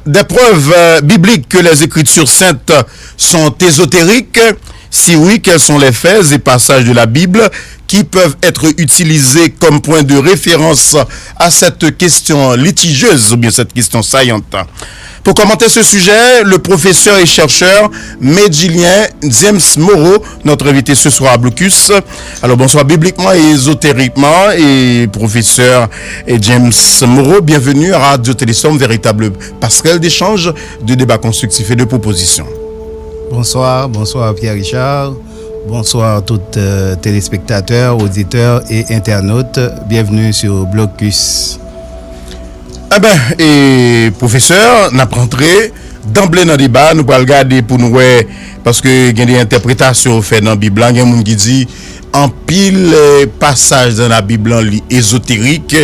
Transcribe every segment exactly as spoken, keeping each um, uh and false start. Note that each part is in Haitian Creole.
Des preuves euh, bibliques que les Écritures saintes sont ésotériques ? Si oui, quels sont les faits et passages de la Bible qui peuvent être utilisés comme point de référence à cette question litigieuse ou bien cette question saillante ? Pour commenter ce sujet, le professeur et chercheur Medjilien James Moreau, notre invité ce soir à Blocus. Alors bonsoir bibliquement et ésotériquement et professeur et James Moreau, bienvenue à Radio Télésome, véritable passerelle d'échange, de débat constructif et de proposition. Bonsoir, bonsoir Pierre Richard, bonsoir tout euh, téléspectateurs, auditeurs et internautes. Bienvenue sur Blocus. Eben, e, pwofesè, n ap rantre danble nan deba, nou pral gade pou nou wè, paske gen de entèpretasyon yo fè nan Bib la, gen moun ki di anpil eh, pasaj nan Labib lan li ezoterik.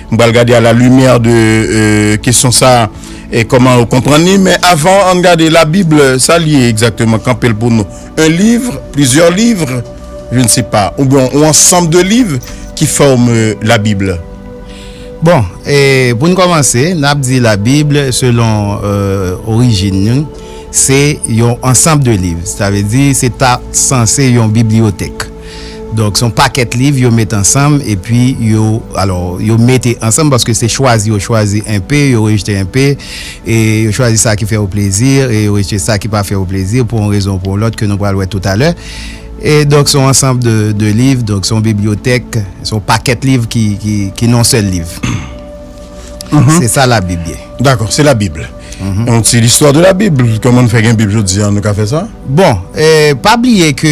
M pral gade a la limyè de eh, kesyon sa, eh, kòman yo konprann li, men avan ann gade Labib, sa l ye egzakteman, kanpe l pou nou. Un livre, plusieurs livres, je ne sais pas, ou bien un ensemble de livres qui forment la Bible. Bon, e, pou n kòmanse, n ap di Labib, selon e, orijin nou, se yon ansanm de liv. Sa vle di, se ta sanse yon bibliyotèk. Donk, se yon pakèt liv yo met ansanm, epi yo, alò, yo mete ansanm paske se chwazi, yo chwazi enpe, yo rejte enpe, e yo chwazi sa ki fè yo plezi, e yo rejte sa ki pa fè yo plezi, pou yon rezon ou pou yon lòt ke nou pral wè toutalè. E donk, se yon ansanm de, de liv, donk, se yon bibliyotèk, se yon pakèt liv ki, ki, ki nan yon sèl liv. Se sa Labib ye. Dakò, se Labib. Yon ti listwa de Labib. Kòman n fè gen Bib jodi a, nou ka fè sa? Bon, e, pa bliye ke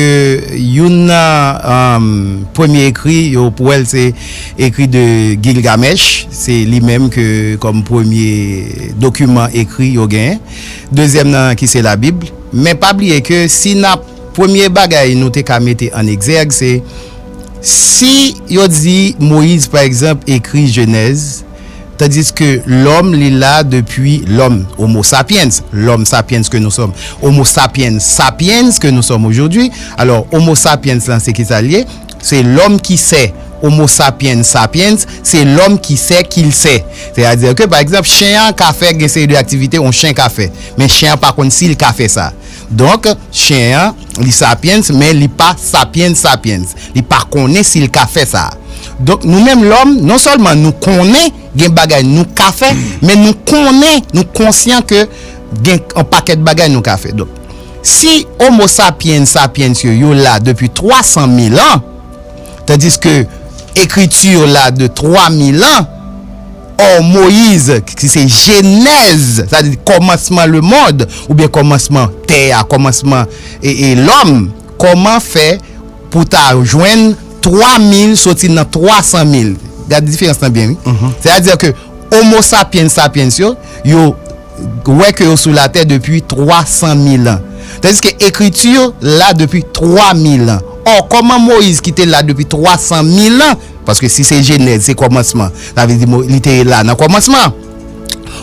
youn nan um, premye ekri, yo pou wè l se ekri de Gilgamesh, se li menm ke kòm premye dokiman ekri yo genyen. Dezyèm nan ki se Labib. Men pa bliye ke si n ap Premye bagay nou te ka mete an egzèg, se si yo di Moyiz, pa egzanp, ekri Jenèz, tandiske lòm, li la depi lòm, Homo sapiens, l'homme sapiens que nous sommes, Homo sapiens sapiens que nous sommes aujourd'hui. Alò, Homo sapiens lan, se ki sa l ye? Se l'homme qui sait. Homo sapiens sapiens, se l'homme qui sait qu'il sait. Sètadi ke, pa egzanp, chen an ka fè gen seri de aktivite yon chen ka fè, men chen an pa konn si l ka fè sa. Donk, chen an, li sapiens, men li pa sapiens sapiens. Li pa konnen si l ka fè sa. Donk, nou menm lòm, non sèlman nou konnen gen bagay nou ka fè, men nou konnen, nou konsyan ke gen yon pakèt bagay nou ka fè. Donk, si Homo sapiens sapiens yo, yo la depi twa san mil an, tandiske ekriti yo la de twa mil an, or Moyiz, ki se Jenèz, sa di kòmansman lemonn, oubyen kòmansman tè a, kòmansman e, e lòm, kòman fè pou ta jwenn twa mil soti nan twa san mil? Gad diferans lan byen, wi. Sètadi ke Homo sapiens sapiens yo, yo wè ke yo sou latè depi twa san mil an. Tandiske ekriti la depi twa mil an. Or, kòman Moyiz ki te la depi twa san mil an, paske si se Jenèz, se kòmansman, sa vle di Mo- li te la nan kòmansman.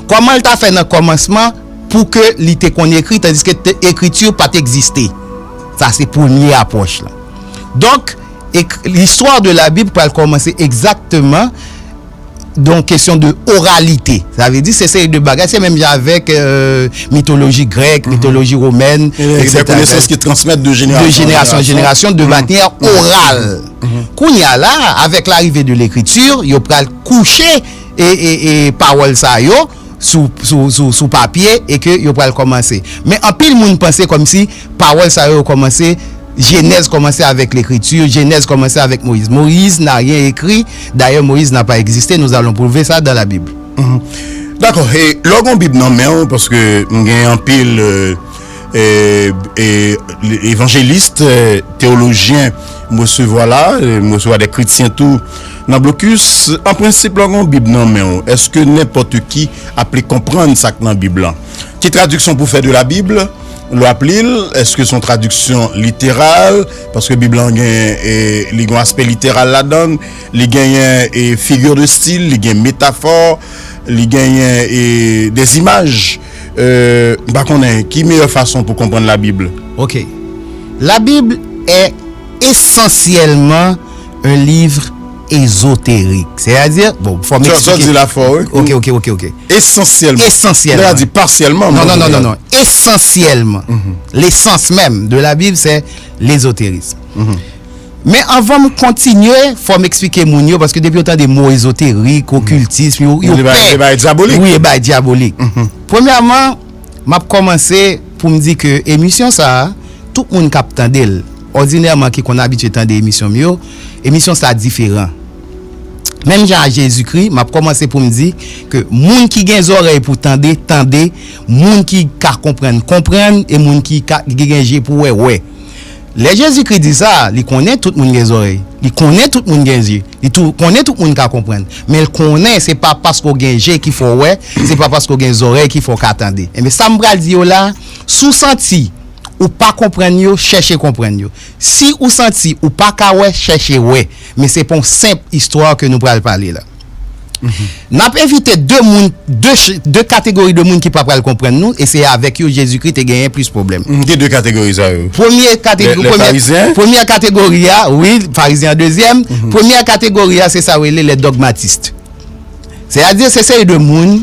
Kòman l ta fè nan kòmansman pou ke li te konn ekri, tandiske te- ekriti pa t egziste? Sa se premye apwòch la. Donk, ek- l'histoire de la Bible pral kòmanse egzakteman de yon kesyon de oralite. Sa vle di, se seri de bagay, se menm jan avèk euh, mitoloji grèk, mitoloji womèn, etsetera. Des connaissances qui transmettent de génération en génération, de manière orale. Kounye a la, avèk larive de lekriti, yo pral kouche e, e, e pawòl sa yo sou, sou, sou, sou papye e ke yo pral kòmanse. Men anpil moun panse kòmsi pawòl sa yo kòmanse Jenèz kòmanse avèk lekriti, Jenèz kòmanse avèk Moyiz. Moyiz n'a rien écrit, d'ailleurs Moïse n'a pas existé, nous allons prouver ça dans la Bible. Dakò, e lè w gen yon Bib nan men w, paske m gen anpil e, e, e, evanjelis, e, teyolojyen m resevwa la, e, m resevwa de kretyen tou nan blokis. An prensip, lè w gen yon Bib nan men w, èske nenpòt ki ap li konprann sa k nan Bib lan? Ki tradiksyon pou fè de la Bib? Lè w ap li l, èske se yon tradiksyon literal? Paske Bib lan gen, e, li gen yon aspè literal ladan l, li genyen e, figure de style, li gen metafò, li genyen e, des images. E, m pa konnen ki meyè fason pou konprann la Bib. Ok. La Bible est essentiellement un livre ézotérique. C'est-à-dire, bon, fò m eksplike. Sa w di la fò, wi. Ok, ok, ok, ok. Esansyèlman. Esansyèlman. Mwen ta di pasyèlman. Non, non, non, non, non. Esansyèlman. L'essence même de la Bible, c'est l'ésotérisme. Men anvan m kontinye, fò m eksplike moun yo, paske depi yo tande mo ezoterik, okiltism, yo, yo pè. Li bay, li bay dyabolik. Wi, li bay dyabolik. Premyèman, m ap kòmanse pou m di ke emisyon sa a, tout moun k ap tande l, òdinèman ki konn abitye tande emisyon m yo, emisyon sa a diferan. Menm jan a Jezikri, m ap kòmanse pou m di ke moun ki gen zòrèy pou tande, tande, moun ki ka konprann, konprann, e moun ki ka, ki gen je pou wè, wè. Lè Jezikri di sa, li konnen tout moun gen zòrèy, li konnen tout moun gen je, li tou konnen tout moun ka konprann. Men l konnen se pa paske w gen je ki fè w wè, se pa paske w gen zòrèy ki fè w ka tande. Enben, sa m pral di yo la, si w santi ou pa konprann yo, chèche konprann yo. Si ou santi ou pa ka wè, chèche wè. Men se pa yon senp istwa ke nou pral pale la. N ap envite de moun, de, ch- de kategori de moun ki pa pral konprann nou, e se avèk yo Jezikri te genyen plis pwoblèm. Ki de kategori sa yo? Premye kategori, Les, les premye, Pharisiens? Premye kategori a, wi, Farizyen an dezyèm. Premye kategori a, se sa yo rele les dogmatistes. Sètadi, se seri de moun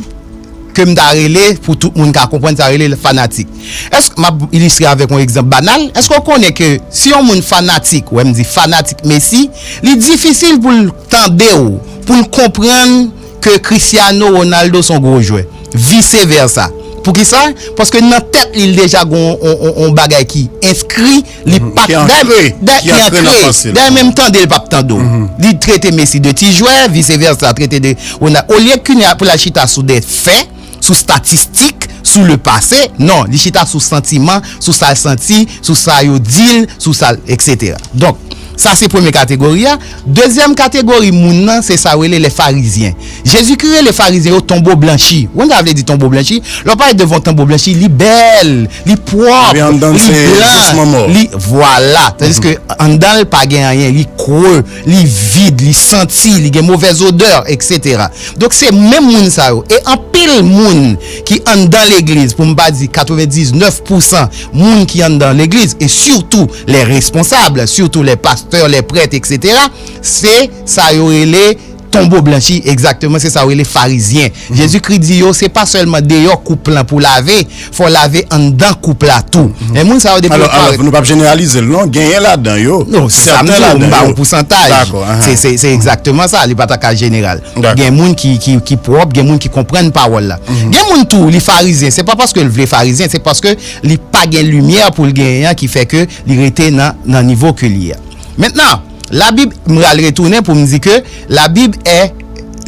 ke m ta rele, pou tout moun ka konprann, sa rele fanatik. Èske, m ap ilistre avèk yon egzanp banal, èske w konnen ke si yon moun fanatik, wè m di fanatik Messi, li difisil pou l tande w, pou l konprann ke Cristiano Ronaldo se yon gwo jwè. Vice versa. Poukisa? Paske nan tèt li, li deja gen yon, yon, yon, yon bagay ki enskri, li pa ki antre, ki antre nan panse l. Dayè menm tande l p ap tande w. Li trete Messi de ti jwè, vice versa, trete de Ronaldo. Olye ke pou l al chita sou de fè, sou statistik, sou le pase, non, li chita sou santiman, sou sa l santi, sou sa yo di l, sou sa l, et cetera. Donk, sa se premye kategori a. Dezyèm kategori moun nan, se sa yo rele les Pharisiens. Jezikri rele Farizyen yo tonbo blanchi. Ou konn sa vle di tonbo blanchi? Lè w parèt devan yon tonbo blanchi, li bèl, li pwòp, li blan, li, vwala. Tandiske anndan l pa gen anyen, li kre, li vid, li santi, li gen movèz odè, et cetera. Donk se menm moun sa yo. E anpil moun ki anndan legliz, pou m pa di katrevendiznèf pousan moun ki anndan legliz, e sitou les responsables, sitou les pasteurs, les prêtres, et cetera, se sa yo rele tonbo blanchi, egzakteman, se sa yo rele farizyen. Jezikri di yo, se pa sèlman deyò koup lan pou lave, fò lave anndan koup la tou. Men moun sa yo depi yo parèt. Alò, alò, nou p ap jeneralize l non, genyen ladan yo. Non, se sa m di w, m ba w pousantaj. Dakò. Se, se, se egzakteman sa, li pa ta ka jeneral. Gen moun ki, ki, ki pwòp, gen moun ki konprann pawòl la. Gen moun tou, li farizyen, se pa paske l vle farizyen, se paske li pa gen limyè pou l genyen an ki fè ke li rete nan, nan nivo ke li ye a. Mentnan, Labib, m pral retounen pou m di ke Labib è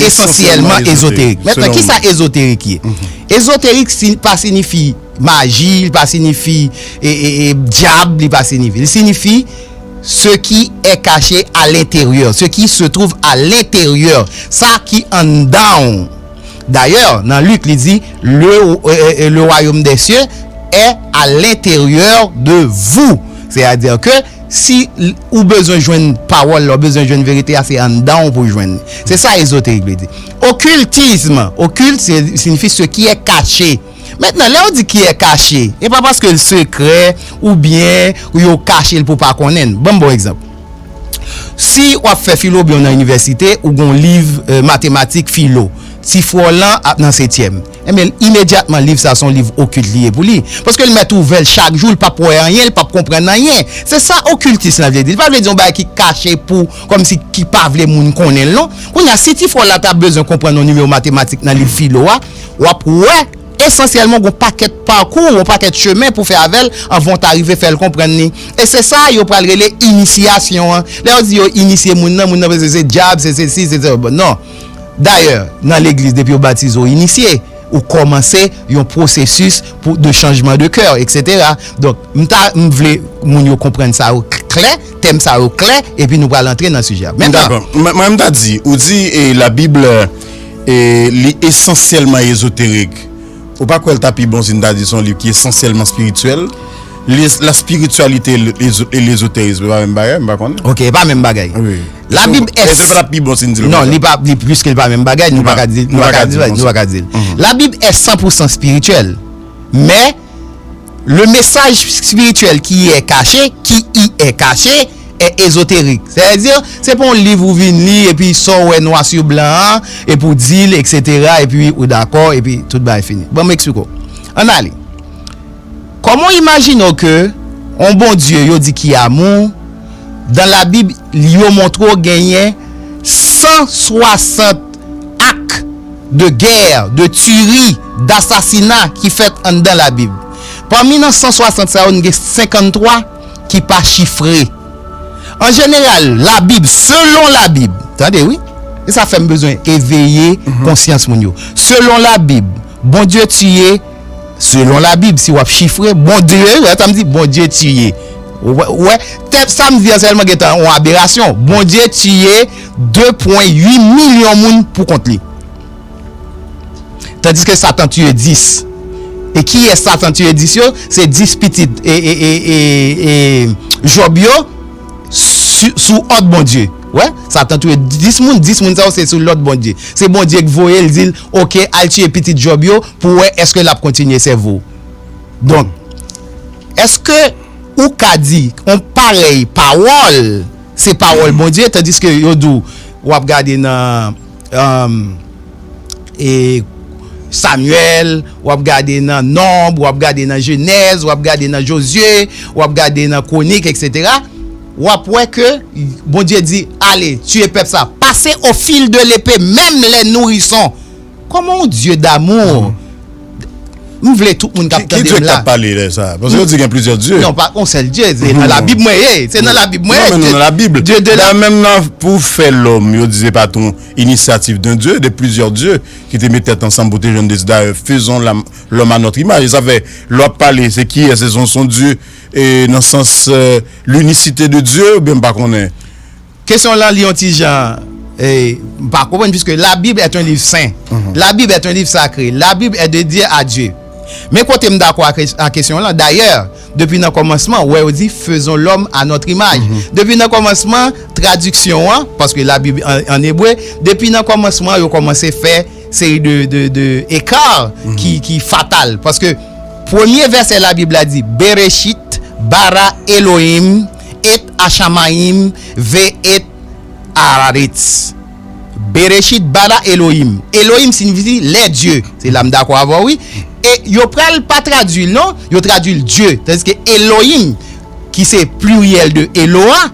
esansyèlman ezoterik. Mentnan, ki sa ezoterik ye? Ezoterik si, pa sinifi maji, li pa sinifi e, e, e, dyab, li pa sinifi. Li sinifi ce qui est caché à l'intérieur, ce qui se trouve à l'intérieur, sa ki anndan w. Dayè, nan Lik, li di, le, e, e, e, le royaume des cieux est à l'intérieur de vous. Sètadi ke si l- ou bezwen jwenn pawòl la, ou bezwen jwenn verite a, se anndan w pou jwenn. Se sa ezoterik vle di. Okiltism, okilt, se, sinifi ce qui est caché. Mentnan, lè yo di qui est caché, e pa paske l sekrè, oubyen yo kache l pou pa konnen l. Ban m ba w egzanp. Si w ap fè filo byen nan inivèsite, ou gon liv, e, matematik filo, ti frè w lan ap nan setyèm. Enben, imedyatman, liv sa se yon liv okilt li ye pou li. Paske l mèt ouvè l chak jou, l p ap wè anyen, l p ap konprann anyen. Se sa okiltis lan vle di. Li pa vle di yon bagay ki kache pou, kòmsi ki pa vle moun konnen l non. Kounye a, si ti frè w la ta bezwen konprann yon nimewo matematik nan liv filo a, w ap wè esansyèlman gon pakèt pakou, yon pakèt chemen pou fè avè l anvan w ta rive fè l konprann li. E se sa yo pral rele inisyasyon an. Lè yo di yo inisye moun nan, moun nan panse se dyab, se sesi, se sela. Non. Dayè, nan legliz, depi yo batize w inisye, ou kòmanse yon pwosesis pou, de chanjman de kè, et cetera. Donk, m ta, m vle moun yo konprann sa yo k- klè, tèm sa yo klè, epi nou pral antre nan sijè a. Mentnan, dakò. Mwen, mwen, m ta di, ou di, e, Labib, e, li esansyèlman ezoterik. Ou pa kwè l ta pi bon si n ta di se yon liv ki esansyèlman espirityèl? Les- la spiritualité et le- et l'ésotérisme, se pa menm bagay, m pa konnen. Ok, e pa menm bagay. Wi. Labib è... Èske pa t ap pi bon si n di l konsa? Non, li pa, li, piske li pa menm bagay, nou pa ka di, nou pa ka di, nou pa ka di l. Labib è san pou san espirityèl. Men, le message spirituel qui y est caché, qui y est caché, e- ezoterik. Sètadi, se pa yon liv ou vin li, epi sa w wè nwa sou blan an, epi w di l, etsetera, epi ou dakò, epi tout bagay fini. Ban m eksplike w. Ann ale. Kòman w imajine w ke yon Bondye yo di ki amou, dan Labib, yo montre w genyen san swasant ak de gè, de tiri, dasasina ki fèt anndan Labib. Pami nan san swasant sa yo, n gen senkanntwa ki pa chifre. An jeneral, Labib, selon Labib, tande wi, e sa fè m bezwen eveye konsyans moun yo. Selon Labib, Bondye tiye, selon Labib, si w ap chifre, Bondye, wè sa m di, Bondye tiye. Ou wè, ou wè, tèt sa m di an sèlman gentan yon aberasyon. Bondye tiye de pwen uit milyon moun pou kont li. Tandiske Satan tiye dis. E kiyès Satan tiye dis yo? Se dis pitit e, e, e, e, e Jòb yo sou, sou òd Bondye. Wè, Satan tiye dis moun, dis moun sa yo se sou lòd Bondye. Se Bondye k voye l, di l, oke, al tiye pitit Jòb yo pou wè èske l ap kontinye sèvi w. Donk, èske ou ka di yon parèy pawòl se pawòl Bondye, tandiske yo di w, w ap gade nan, um, e, Samyèl, w ap gade nan Nonb, w ap gade nan Jenèz, w ap gade nan Jozye, w ap gade nan Kwonik, etsetera, w ap wè ke Bondye di, ale, tiye pèp sa, pase au fil de l'épée, même les nourrissons. Kòman yon Dye damou? M vle tout moun k ap Ki, ki tande Dye m k t la. Ap pale lè sa? Paske yo di gen plizyè Dye. Non, pa yon sèl Dye. Se nan Labib mwen ye. Se nan Labib mwen Non, ye. men nou nan Labib. Dye de la Dayè, menm nan, pou fè lòm, yo di se pa t yon inisyativ d'un Dieu, de plizyè Dye ki te met tèt ansanm pou te jwenn de Dayè, faisons l'âme- l'homme à notre image. E sa fè, lè w ap pale, se kiyès, se son, son Dye, e nan sans, euh, l'unicité de Dieu, oubyen m pa konnen. Kesyon lan li yon ti jan, eh, m pa konprann, puisque la Bible est un livre saint. La Bible est un livre sacré. La Bible est dédiée à Dieu. Men kote m dakò ak, ak kesyon lan, dayè, depi nan kòmansman, wè yo di, faisons l'homme à notre image. Depi nan kòmansman, tradiksyon an, paske la Bib an, an ebre, depi nan kòmansman, yo kòmanse fè seri de, de, de ekar ki, ki fatal. Paske premye vèsè Labib la di, Bereshit bara Elohim et Ashamayim ve et Haaretz. Bereshit bara Elohim. Elohim siyifi les dieux. Se la m dakò avè w, wi. E yo pral pa tradui l, non. Yo tradui l Dye. Tandiske Elohim, ki se pliryèl de Eloa,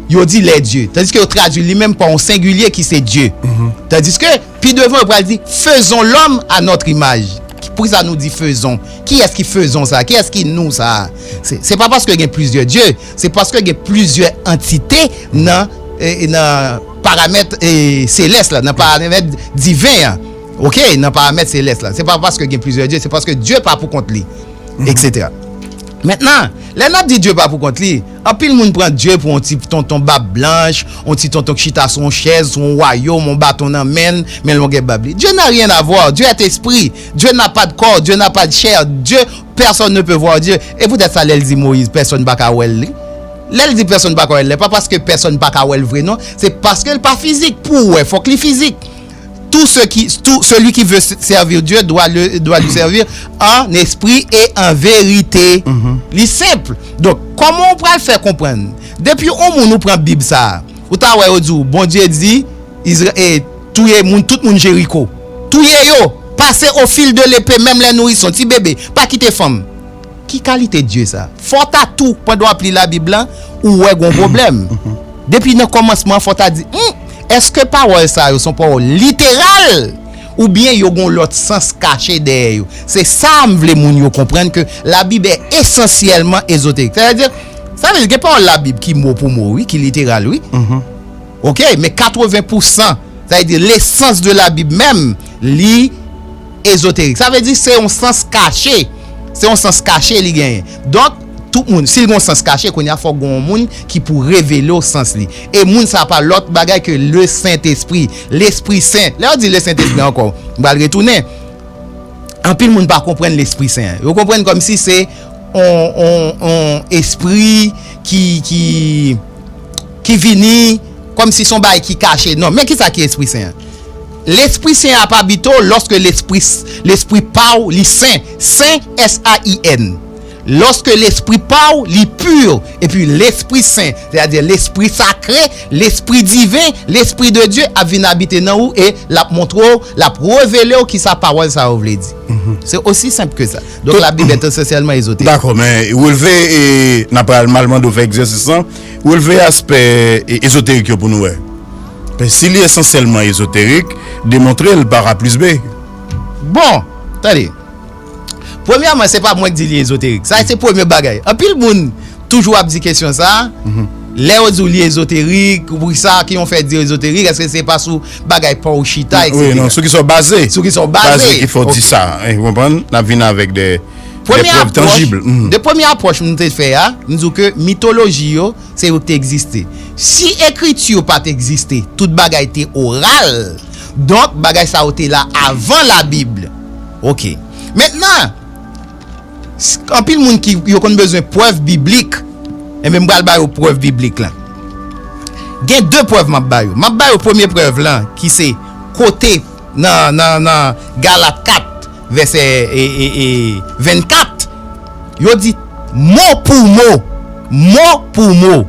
yo di les dieux. Tandiske yo tradui li menm pa yon sengilye ki se Dye. Tandiske, pi devan, yo pral di, faisons l'homme à notre image. Poukisa nou di faisons? Kiyès ki faisons sa? Kiyès ki nous sa? Se, se pa paske gen plizyè Dye. Se paske gen plizyè antite nan, e, nan paramèt, e, selès la, nan paramèt diven an. Oke, nan paramèt selès la. Se pa paske gen plizyè Dye, se paske Dye pa pou kont li, etsetera. Mentnan, lè n ap di Dye pa pou kont li, anpil moun pran Dye pou yon ti tonton bab blanch, yon ti tonton k chita sou yon chèz, sou yon wayòm, yon baton nan men l, men longè bab li. Dieu n'a rien à voir. Dieu est esprit. Dieu n'a pas de corps. Dieu n'a pas de chair. Dieu, personne ne peut voir Dieu. E poutèt sa, lè l di Moyiz, pèsonn pa ka wè l, li. Lè l di pèsonn pa ka wè l, pa paske pèsonn pa ka wè l vre, non. Se paske l pa fizik. Pou w wè, fòk li fizik. Tout ce qui, tout celui qui veut servir Dieu doit le, doit lui servir en esprit et en vérité. Li senp. Donk, kòman w pral fè konprann? Depi yon moun ou pran Bib sa a, ou ta wè yo di w, Bondye di, Izra-, e, touye moun, tout moun Jeriko. Touye yo, pase au fil de l'épée, menm lè nourison, ti bebe, pa kite fanm. Ki kalite Dye sa? Fò w ta tou, pandan w ap li Labib lan, ou wè gon pwoblèm. Depi nan kòmansman, fò w ta di, hmm, èske pawòl sa yo se yon pawòl literal? Oubyen yo gon lòt sans kache dèyè yo? Se sa m vle moun yo konprann ke Labib est essentiellement ésotérique. Sa vle di, sa vle di gen pawòl Labib ki mo pou mo, wi, ki literal, wi. Oke, men katreven pousan, sa vle di lesans de Labib menm, li ezoterik. Sa vle di se yon sans kache. Se yon sans kache li genyen. Donk, tout moun, si l gen yon sans kache, kounye a fòk gen yon moun ki pou revele w sans li. E moun sa pa lòt bagay ke le Sentespri, Lespri Sen. Lè yo di le Sentespri ankò, m pral retounen. Anpil moun pa konprann Lespri Sen an. Yo konprann kòmsi se on, on, on espri ki, ki, ki vini kòmsi se on bagay ki kache. Non, men kisa ki Espri Sen an? Lespri Sen an ap abite w lòske Lespri, Lespri pa w, li sen. Sen, S A I N. Lòske lespri pa w, li pi, epi lespri sen, sètadi lespri sakre, lespri diven, lespri de Dye ap vin abite nan ou e l ap montre w, l ap revele w kisa pawòl sa yo vle di. Se osi senp ke sa. Donk, Labib est essentiellement ésotérique. Dakò, men releve, e, n ap pral mal mande w fè egzèsis lan, releve aspè, e, ezoterik yo pou nou wè. Paske si li esansyèlman ezoterik, demontre l par A plis B. Bon, tande. Premyèman, se pa mwen k di li ezoterik. Sa, se premye bagay. Anpil moun toujou ap di kesyon sa. Lè yo di w li ezoterik, poukisa, ki yon fè di ezoterik, èske se pa sou bagay pa w chita, wi, etsetera. Non, sou kisa w baze. Sou kisa w baze. Baze ki fè w di sa. Ou konprann? N ap vin avèk de, de prèv tanjib. De premye apwòch m te fè a, m di w ke mitoloji yo, se yo ki te egziste. Si ekriti yo pa t egziste, tout bagay te oral, donk bagay sa yo te la avan Labib. Oke. Mentnan, s-, anpil moun ki yo konn bezwen prèv biblik, enben m pral ba yo prèv biblik la. Gen de prèv m ap ba yo. M ap ba yo premye prèv lan, ki se kote nan, nan, nan Galat kat, vèsè, e, e, e, vennkat, yo di mo pou mo, mo pou mo,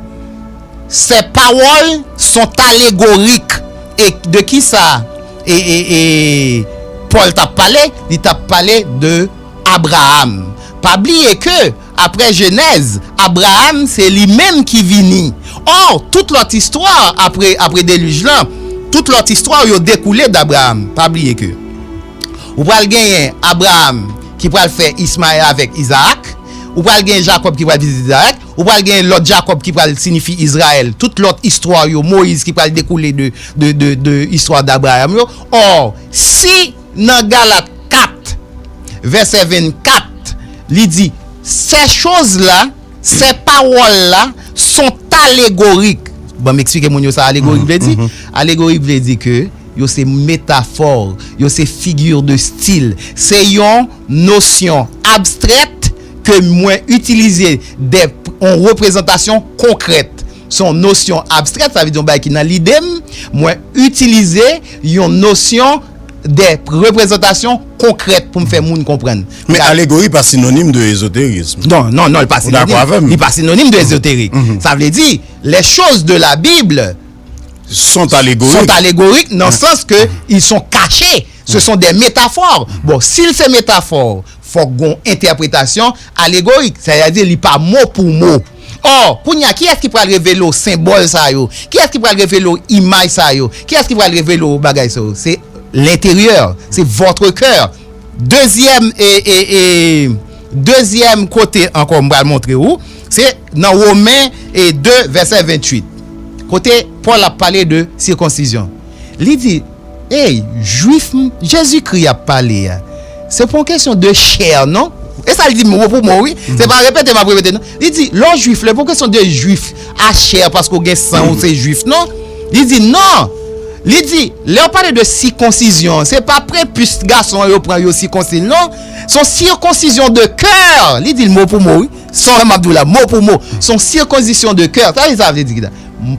ces paroles sont allégoriques. E de ki sa, e, e, e, Pòl t ap pale? Li t ap pale de Abraram. Pa bliye ke, apre Jenèz, Abraram se li menm ki vini. Or, tout lòt istwa apre, apre delij lan, tout lòt istwa yo dekoule d'Abraham. Pa bliye ke ou pral genyen Abraram ki pral fè Ismayèl avèk Izaak, ou pral genyen Jakòb ki pral vizite Izaak, ou pral genyen lòt Jakòb ki pral siyifi Izrayèl. Tout lòt istwa yo, Moyiz ki pral dekoule de, de, de, de istwa d'Abraham yo. Or, si nan Galat kat, vèsè vennkat, li di, ces choses-là, ces paroles-là sont allégoriques. Ban m eksplike moun yo sa alegorik vle di. Alegorik vle di ke yo se metafò, yo se figure de style. Se yon nosyon abstrèt ke mwen itilize de, yon reprezantasyon konkrèt. Se yon nosyon abstrèt, sa vle di yon bagay ki nan lide m, mwen itilize yon nosyon de reprezantasyon konkrèt pou m fè moun konprann. Men alegori pa sinonim de ezoterism. Non, non, non, li pa sinonim. Ou dakò avè m? Li pa sinonim de ezoterik. Sa vle di, les choses de la Bible sont allégoriques. Sont allégoriques dans le sens que ils sont cachés. Ce sont des métaphores. Bon, si l se metafò, fòk gon entèpretasyon alegorik, sètadi li pa mo pou mo. Or, kounye a, kiyès ki pral revele w senbòl sa yo? Kiyès ki pral revele w imaj sa yo? Kiyès ki pral revele w bagay sa yo? Se lenteryè, se votre cœur. Dezyèm, e, e, e, dezyèm kote ankò m pral montre ou, se nan Women, e, de, vèsè venntuit. Kote Pòl ap pale de sikonsizyon. Li di, Ey, Jwif, m, Jezikri ap pale a, se pa yon kesyon de chè, non. E sa l di mo pou mo, wi. Se pa repete m ap repete, non. Li di, lè w Jwif, lè pa yon kesyon de Jwif a chè, paske w gen san, ou se Jwif, non. Li di, non. Li di, lè w pale de sikonsizyon, se pa prepis gason an yo pran yo sikonsi l, non. Se yon sikonsizyon de kè. Li di l mo pou mo, wi. Sa w wè m ap di w la, mo pou mo. Se yon sikonsizyon de kè. Sa, sa vle di ki la?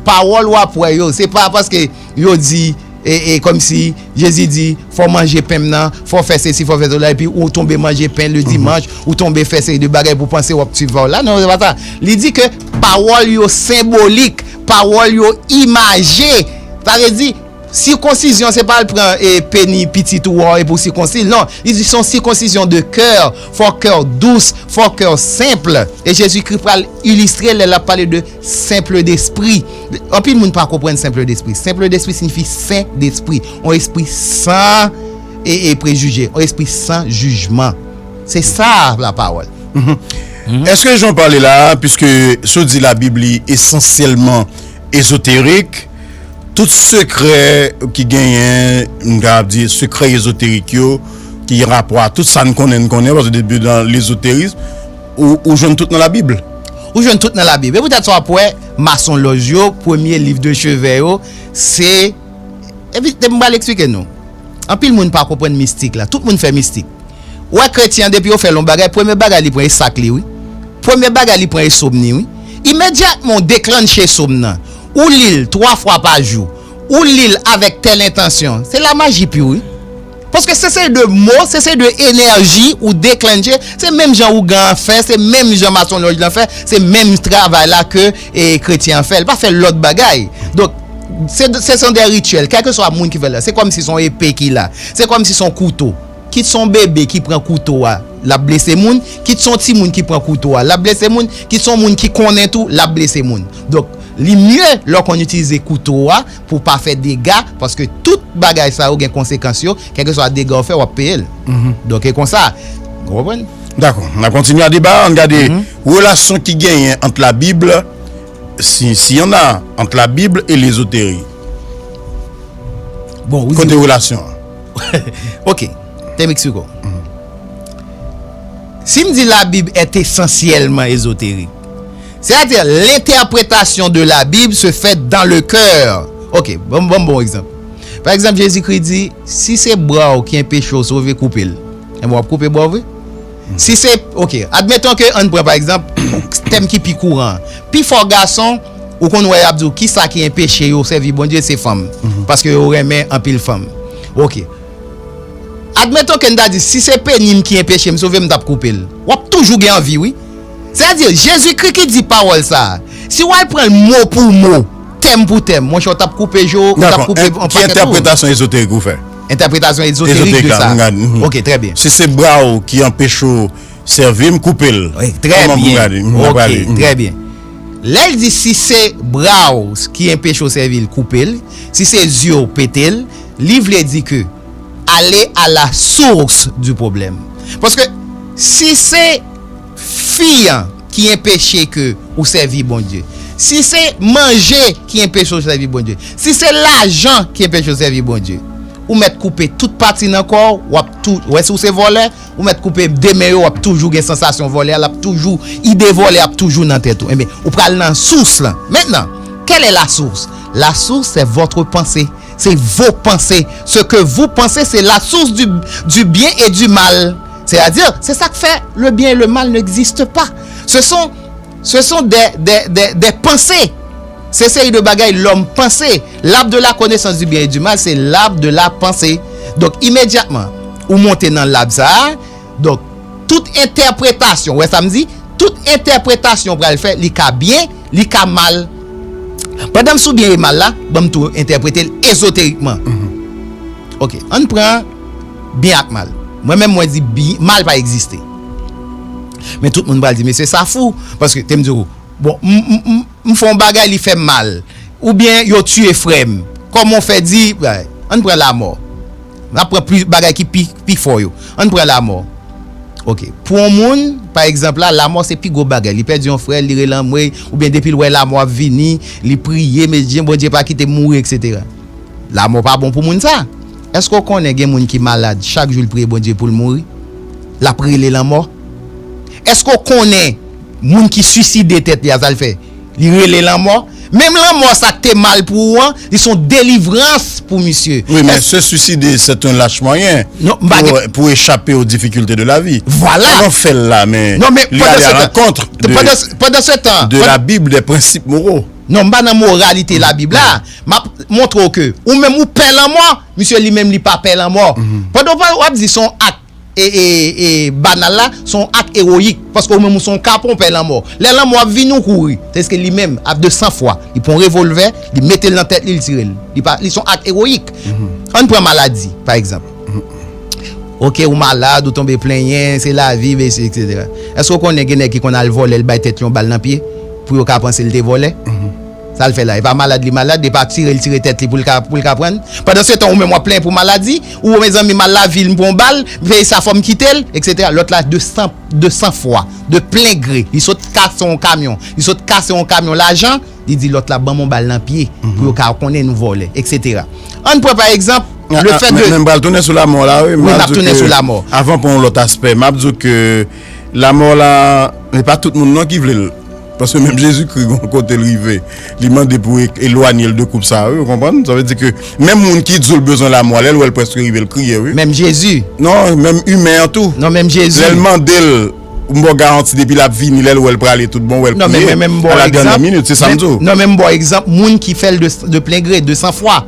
Pawòl w ap wè yo, se pa paske yo di, e, e, kòmsi Jezi di, fò w manje pen m nan, fò w fè sesi, fò w fè sela, epi ou tonbe manje pen le dimanch, ou tonbe fè seri de bagay pou w panse w ap suiv pawòl la. Non, se pa sa. Li di ke pawòl yo senbolik, pawòl yo imaje. Sa vle di, sikonsizyon, se pa l pran, e, peni pitit ou a epi w sikonsi l. Non, li di se yon sikonsizyon de kè, fò kè w dous, fò kè w senp. E Jezikri pral ilistre lè l ap pale de senple d'esprit. Anpil moun pa konprann senple d'esprit. Senple d'esprit siyifi sen d'espri. Yon espri san e, e prejije. Yon espri san jijman. Se sa lapawòl. Èske jan w pale la a, piske sa w di Labib li esansyèlman ezoterik, tout sekrè ki genyen, m kapab di sekrè ezoterik yo, ki gen rapò a tout sa n konnen, n konnen, paske depi nan lezoterism, ou, ou jwenn tout nan Labib. Ou jwenn tout nan Labib. E poutèt sa w ap wè, masonlòj yo, premye liv de cheve yo, se, epi, m pral eksplike nou. Anpil moun pa konprann mistik la. Tout moun fè mistik. Ou wè kretyen an, depi yo fè l yon bagay, premye bagay li pran e sak li, wi. Premye bagay li pran e sòm ni, wi. Imedyatman w deklanche sòm nan, ou li l twa fwa pa jou, ou li l avèk tèl entansyon, se lamaji pi, wi. Paske se seri de mo, se seri de enèji ou deklanche, se menm jan ougan an fè, se menm jan masonlòj lan fè, se menm travay la ke e, kretyen an fè, li pa fè lòt bagay. Donk, se, se son de rityèl, kèlkeswa moun ki fè l la, se kòmsi son epe ki la, se kòmsi son kouto. Kit son bebe ki pran kouto a, l ap blese moun, kit son timoun ki pran kouto a, l ap blese moun, kit son moun ki konnen tou, l ap blese moun. Donk, li mye lè w konn itilize kouto a pou w pa fè dega, paske tout bagay sa yo gen konsekans yo, kèlkeswa dega w fè, w ap peye l. Donk, e konsa. Ou konprann? Dakò. N ap kontinye a deba a, ann gade relasyon ki genyen ant Labib, si, si y en a, ant Labib e lezoteri. Bon, ou di. Kote relasyon an? Ok. Te m eksplike w. Si m di la Bible est essentiellement ésotérique, c'est-à-dire l'interprétation de la Bible se fait dans le cœur. Ok, bon, bon, bon egzanp. Pa egzanp, Jezikri di, si se bra w ki enpeche w sove, koupe l. Enben, w ap koupe bra w vre? Si se, ok, admettons que, ann pran pa egzanp, tèm ki pi kouran an. Pifò gason, ou konn wè y ap di w, kisa ki enpeche yo sèvi Bondye, se fanm. Paske yo renmen anpil fanm. Ok. Admettons que n ta di, si se peni m ki enpeche m sove, m t ap koupe l. W ap toujou gen anvi, wi. Sètadi, Jezikri ki di pawòl sa a. Si w al pran l mo pou mo, tèm pou tèm, monchè, w t ap koupe je w, w t ap koupe yon pakèt moun. Ki entèpretasyon ezoterik ou fè? Entèpretasyon ezoterik de sa. Ok, trè byen. Si se bra w ki anpeche w sèvi m, koupe l. Wi, trè byen. Ok, trè byen. Lè l di si se bra w ki enpeche w sèvi l, koupe l, si se zye w, pete l, li vle di ke aller à la source du problème. Paske si se fi an ki enpeche ke ou sèvi Bondye, si se manje ki enpeche w sèvi Bondye, si se lajan ki enpeche w sèvi Bondye, ou mèt koupe tout pati nan kò w, w ap tou, w wè si w se vòlè, ou mèt koupe de men yo, w ap toujou gen sansasyon vòlè a, l ap toujou, ide vòlè ap toujou nan tèt ou. Enben, ou pral nan sous lan. Mentnan, quelle est la source? La source, c'est votre pensée. C'est vos pensées. Ce que vous pensez, c'est la source du, du bien et du mal. C'est-à-dire, c'est ça qui fait le bien et le mal n'existent pas. Ce sont, ce sont des, des, des, des pensées. Se seri de bagay lòm panse. L'arbre de la connaissance du bien et du mal, c'est l'arbre de la pensée. Donk, imedyatman, ou monte nan lab sa a, donk, tout entèpretasyon, wè sa m di? Tout entèpretasyon w pral fè, li ka byen, li ka mal. Pandan m sou byen e mal la, ban m tou entèprete l ezoterikman. Ok, ann pran byen ak mal. Mwen menm, mwen di bi-, mal pa egziste. Men tout moun pral di, "Mesye sa fou." Paske, te m di w, bon, m, m, m, m fè yon bagay, li fè m mal. Oubyen, yo tiye frè m. Kòman w fè di, ann pran lamò. N ap pran pli, bagay ki pi, pi fò yo. Ann pran lamò. Ok. Pou yon moun, pa egzanp la, lamò se pi gwo bagay. Li pèdi yon frè l, li rele anmwe, oubyen depi l wè lamò ap vini, li priye, "Bondye, Bondye pa kite m mouri," etsetera. Lamò pa bon pou moun sa. Èske w konnen gen moun ki malad, chak jou l priye Bondye pou l mouri? L ap rele lanmò. Èske w konnen moun ki swiside tèt li a, sa l fè? Li rele lanmò. Menm lanmò sa k te mal pou ou an, li se yon delivrans pou misye. Oui, mais se suicider, c'est un lâche moyen pour, pour échapper aux difficultés de la vie. Vwala. Konnen w fè l la, men li ale à l'encontre de, de la Bible, des principes moraux. Non, m pa nan moralite Labib la. M ap montre w ke ou menm ou pè lanmò, misye li menm li pa pè lanmò. Pandan w ap di se yon ak e, e, e, banal la, se yon ak ewoyik. Paske ou menm ou se yon kapon pè lanmò. Lè lanmò ap vini, ou kouri. Tandiske li menm, ap de san fwa, li pran yon revòlvè, li mete l nan tèt li, li tire l. Li pa, li se yon ak ewoyik. Ann pran maladi, pa egzanp. Ok, ou malad, ou tonbe plenyen, se lavi, mesye, etsetera. Èske w konnen gen nèg ki konn al vòlè, l bay tèt li yon bal nan pye pou yo ka panse l te vòlè? Sa l fè la? E pa malad li malad, e pa tire l tire tèt li pou l ka, pou l ka prann. Pandan se tan, ou menm w ap plenyen pou maladi, ou mezanmi m al lavil, m pran yon bal, m fè sa fò m kite l, etsetera. Lòt la, de san, de san fwa, de plen gre, li sot kase yon kamyon, li sot kase yon kamyon lajan, li di lòt la, "Ban m yon bal nan pye, pou yo ka konnen nou vòlè," etsetera. Ann pran pa egzanp, le fait de. Men m pral tounen sou lamò la, wi. Wi, m ap tounen sou lamò. Avan pran yon lòt aspè, m ap di w ke lamò la, se pa tout moun non ki vle l. Paske menm Jezikri, gon kote l rive, li mande pou e-, elwanye l de koup sa a, wi, ou konprann? Sa vle di ke menm moun ki di w l bezwen lamò a, lè l wè l prèske rive, l kriye, wi. Menm Jezi. Non, menm imen an tou. Non, menm Jezi. Lè l mande l, m ba w garanti, depi l ap vini, lè l wè l prale tout bon, wè l kriye, à la dernière minute, se sa m di w. Non, men m ba w egzanp, moun ki fè l de, de plen gre, de san fwa.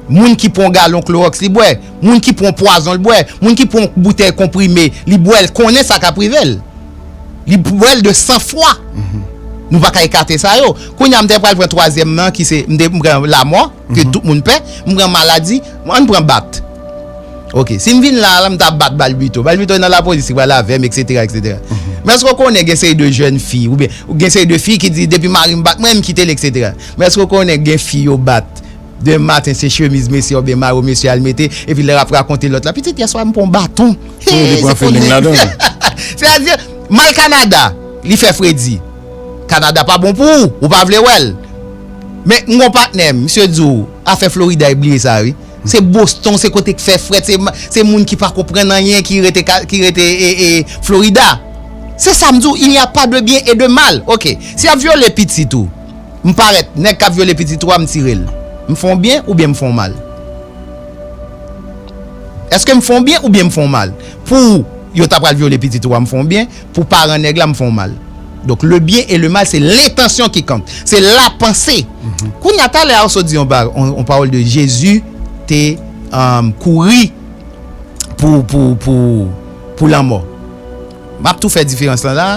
Moun ki pran yon galon klowòks, li bwè. Moun ki pran pwazon, li bwè. Moun ki pran yon boutèy konprime, li bwè, l konnen sa k ap rive l. Li bwè l de san fwa. Nou pa ka ekate sa yo. Kounye a, m te pral pran twazyèm nan, ki se, m te, m pran lamò, ke tout moun pè, m pran maladi, ann pran bat. Ok, si m vin la, la, m ta bat Balbito. Balbito nan lapolis, li pral avè m, etsetera, etsetera. Men èske w konnen gen seri de jèn fi, oubyen gen seri de fi ki di, depi mari m bat mwen, m kite l, etsetera. Men èske w konnen gen fi yo bat? Demen maten, se chemiz mesye oubyen mayo mesye al mete, epi lè y ap rakonte lòt la, pitit, yèswa m pran baton. Wi, li pran feeling ladan. Sètadi, m al Kanada, li fè fredi. Kanada pa bon pou ou, ou pa vle wè l. Men, m gon patnè, misye di w, afè Florida, e bliye sa, wi. Se Boston, se kote k fè frèt, se, se moun ki pa konprann anyen ki rete, ki rete e, e, Florida. Se sa m di w, il n'y a pas de bien et de mal. Ok, si y ap vyole pitit ou, m parèt, nèg k ap vyole pitit ou a, m tire l. M fè w byen oubyen m fè w mal? Èske m fè w byen oubyen m fè w mal? Pou yo ta pral vyole pitit ou a, m fè w byen. Pou paran nèg la, m fè w mal. Donk, le bien et le mal, se l'intention qui compte. Se la panse. Kounye a, talè a, ou sot di yon, ba- yon, yon pawòl de Jezi te um, kouri pou, pou, pou, pou lanmò. M ap tou fè diferans lan la.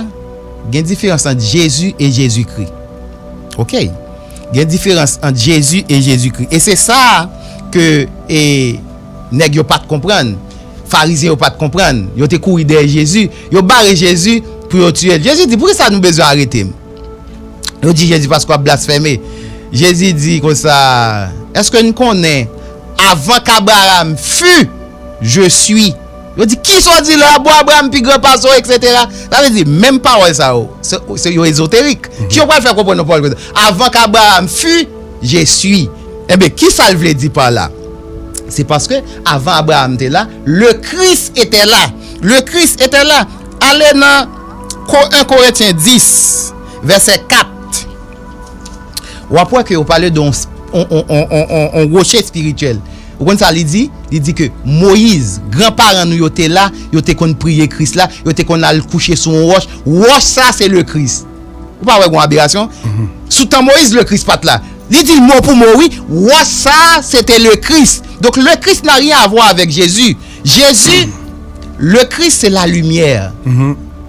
Gen diferans ant Jezi e Jezikri. Ok. Gen diferans ant Jezi e Jezikri. E se sa ke e, nèg yo pa t konprann. Farizyen yo pa t konprann. Yo te kouri dèyè Jezi. Yo bare Jezi pou yo tiye l. Jezi di, poukisa nou bezwen arete m? Yo di Jezi, paske w ap blasfeme. Jezi di konsa, èske n konnen, avan k Abraram fu, je suis? Yo di, kisa w di la? Bon, Abraram pi gran pase w, etsetera. Sa vle di, menm pawòl sa yo, se, se yo ezoterik. Ki yo pral fè konprann yon pawòl konsa? Avan k Abraram fu, je suis. Enben, kisa l vle di pa la? Se paske avan Abraram te la, le Christ était là. Le Christ était là. Ale nan Ko- un Korentyen dis, vèsè kat. W ap wè ke yo pale de yon, yon, yon, yon, yon, yon, yon woche espirityèl. Ou konn sa li di? Li di ke Moyiz, granparan nou yo te la, yo te konn priye Kris la, yo te konn al kouche sou yon wòch. Wòch sa, se le Kris. Ou pa wè gon aberasyon? Sou tan Moyiz, le Kris pa t la. Li di l mo pou mo, wi. Wòch sa, se te le Kris. Donk, le Kris n'a rien à voir avec Jésus. Jésus, le Christ, c'est la lumière.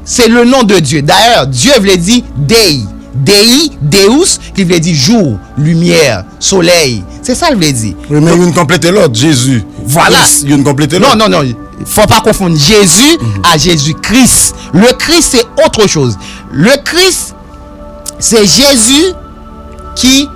C'est le nom de Dieu. D'ailleurs, Dieu vle di Dei. Dei, Deus, ki vle di jou, limyè, solèy. Se sa l vle di. Wi, men youn konplete lòt, Jezi. Vwala. Kris, youn konplete lòt. Non, non, non. Fò pa konfonn Jezi a Jezi Kris. Le Christ, c'est autre chose. Le Christ, c'est Jésus qui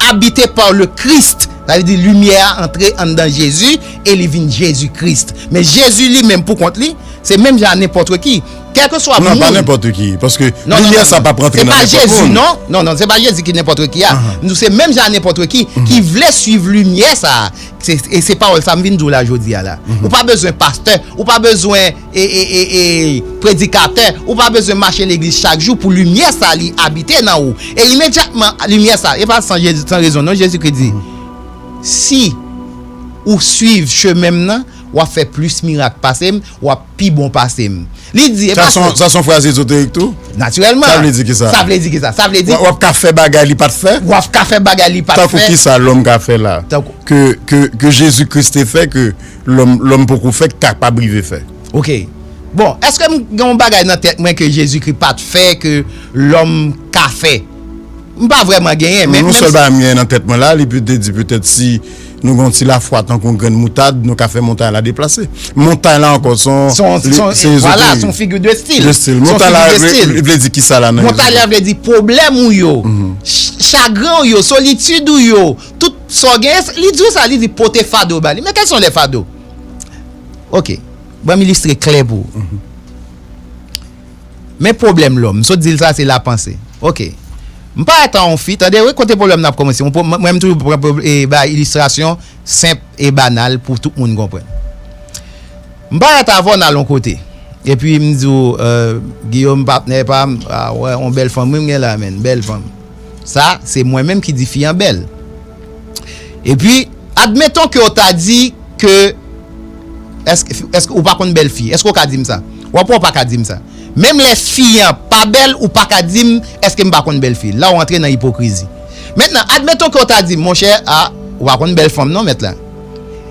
habité par le Christ. Sa vle di limyè a antre anndan Jezi e li vin Jezi Kris. Men Jezi li menm pou kont li, se menm jan a nenpòt ki. Kèlkeswa moun. Non, pa nenpòt ki. Paske limyè sa p ap rantre nan nenpòt moun. Non, non, se pa Jezi ki nenpòt ki a. M di w se menm jan a nenpòt ki, ki vle swiv limyè sa. Se, e se pawòl sa m vin di w la jodi a la. Ou pa bezwen pastè, ou pa bezwen e, e, e, e, predikatè, ou pa bezwen mache legliz chak jou pou limyè sa li abite nan ou. E imedyatman, limyè sa, e pa san Jezi, san rezon non, Jezikri di, si ou swiv chemen m nan, w ap fè plis mirak pase m, w ap pi bon pase m. Li di, e pa sa. Sa se yon fraz ezoterik tou? Natirèlman. Sa vle di ki sa? Sa vle di ki sa? Sa vle di. W ap ka fè bagay li pa t fè? W ap ka fè bagay li pa t fè. Tankou ki sa lòm ka fè la? Tankou. Ke, ke, ke Jezikri te fè, ke lòm, lòm poko fè, k kapab rive fè. Ok. Bon, èske m gen yon bagay nan tèt mwen ke Jezikri pa t fè, ke lòm ka fè? M pa vrèman genyen, men. Non, yon sèl bagay m genyen nan tèt mwen la, li te di petèt si nou gen yon ti lafwa tankou yon grenn moutad, nou ka fè montay la deplase. Montay la ankò, se yon, se yon, vwala, se yon figi de stil. De stil. Montay la vle, vle di ki sa la nan Jezi? Montay la vle di pwoblèm ou yo, ch- chagren w yo, solitid ou yo, tout sa w genyen, li di w sa, li di pote fado ba li. Men quels sont les fardeaux? Ok, ban m ilistre klè pou ou. Men pwoblèm lòm, m sot di l sa, se lapanse. Ok. M parèt a yon fi, tande, wi, kote pwoblèm nan ap kòmanse. Yon pwo- Mwen, mwen, m toujou pran pwob- e, bay ilistrasyon senp e banal pou tout moun konprann. M parèt avè w, n al yon kote. Epi m di w, euh, Guillaume, patnè pa m, a, wè, yon bèl fanm, wi, m gen la, menn, bèl fanm. Sa, se mwen menm ki di fi an bèl. Epi, admettons que w ta di ke, èske, èske ou pa konn bèl fi? Èske w ka di m sa? W ap wè w pa ka di m sa. Menm lè fi an pa bèl, ou pa ka di m, èske m pa konn bèl fi? La, w antre nan ipokrizi. Mentnan, admettons que w ta di m, monchè, a, Ou pa konn bèl fanm non, mèt la.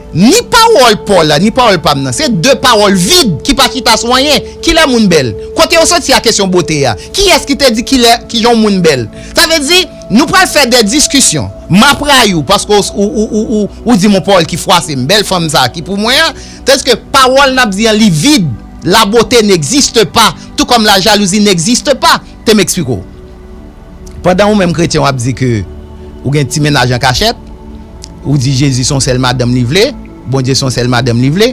Ni pawòl pa w la, ni pawòl pa m nan, se de pawòl vid ki pa chita sou anyen. Kilè moun bèl? Kote yo soti a kesyon bote a? Kiyès ki te di kilè, kijan yon moun bèl? Sa vle di, nou pral fè de diskisyon. M ap rayi w paske w, ou, ou, ou, ou, ou di m yon pawòl ki fwase m. Bèl fanm sa a ki pou mwen an, tandiske pawòl n ap di an, li vid. La beauté n'existe pas, tout comme la jalousie n'existe pas. Te m eksplike w. Pandan ou menm kretyen w ap di ke ou gen ti mennaj an kachèt, ou di Jezi se yon sèl madanm li vle, Bondye se yon sèl madanm li vle,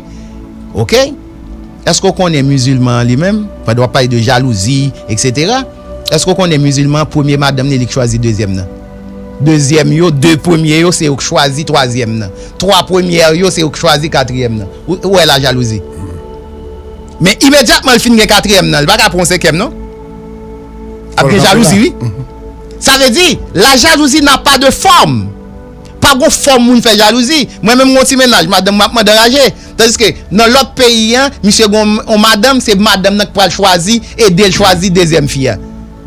oke? Èske w konnen mizilman an li menm, pandan w ap pale de jalouzi, etsetera, èske w konnen mizilman an, premye madanm li, li k chwazi dezyèm nan? Dezyèm yo, de premye yo, se yo k chwazi twazyèm nan. Twa premyè yo, se yo k chwazi katriyèm nan. Ou, ou wè la jalouzi. Men imedyatman l fin gen katriyèm nan, li pa ka pran yon senkyèm non. Ap gen jalouzi, wi. Sa vle di, la jalousie n'a pas de forme. Pa gon fòm moun fè jalouzi. Mwen menm gon ti mennaj, madanm mwen ap mande anraje. Tandiske nan lòt peyi an, misye gon yon madanm, se madanm nan k pral chwazi, ede l chwazi dezyèm fi a.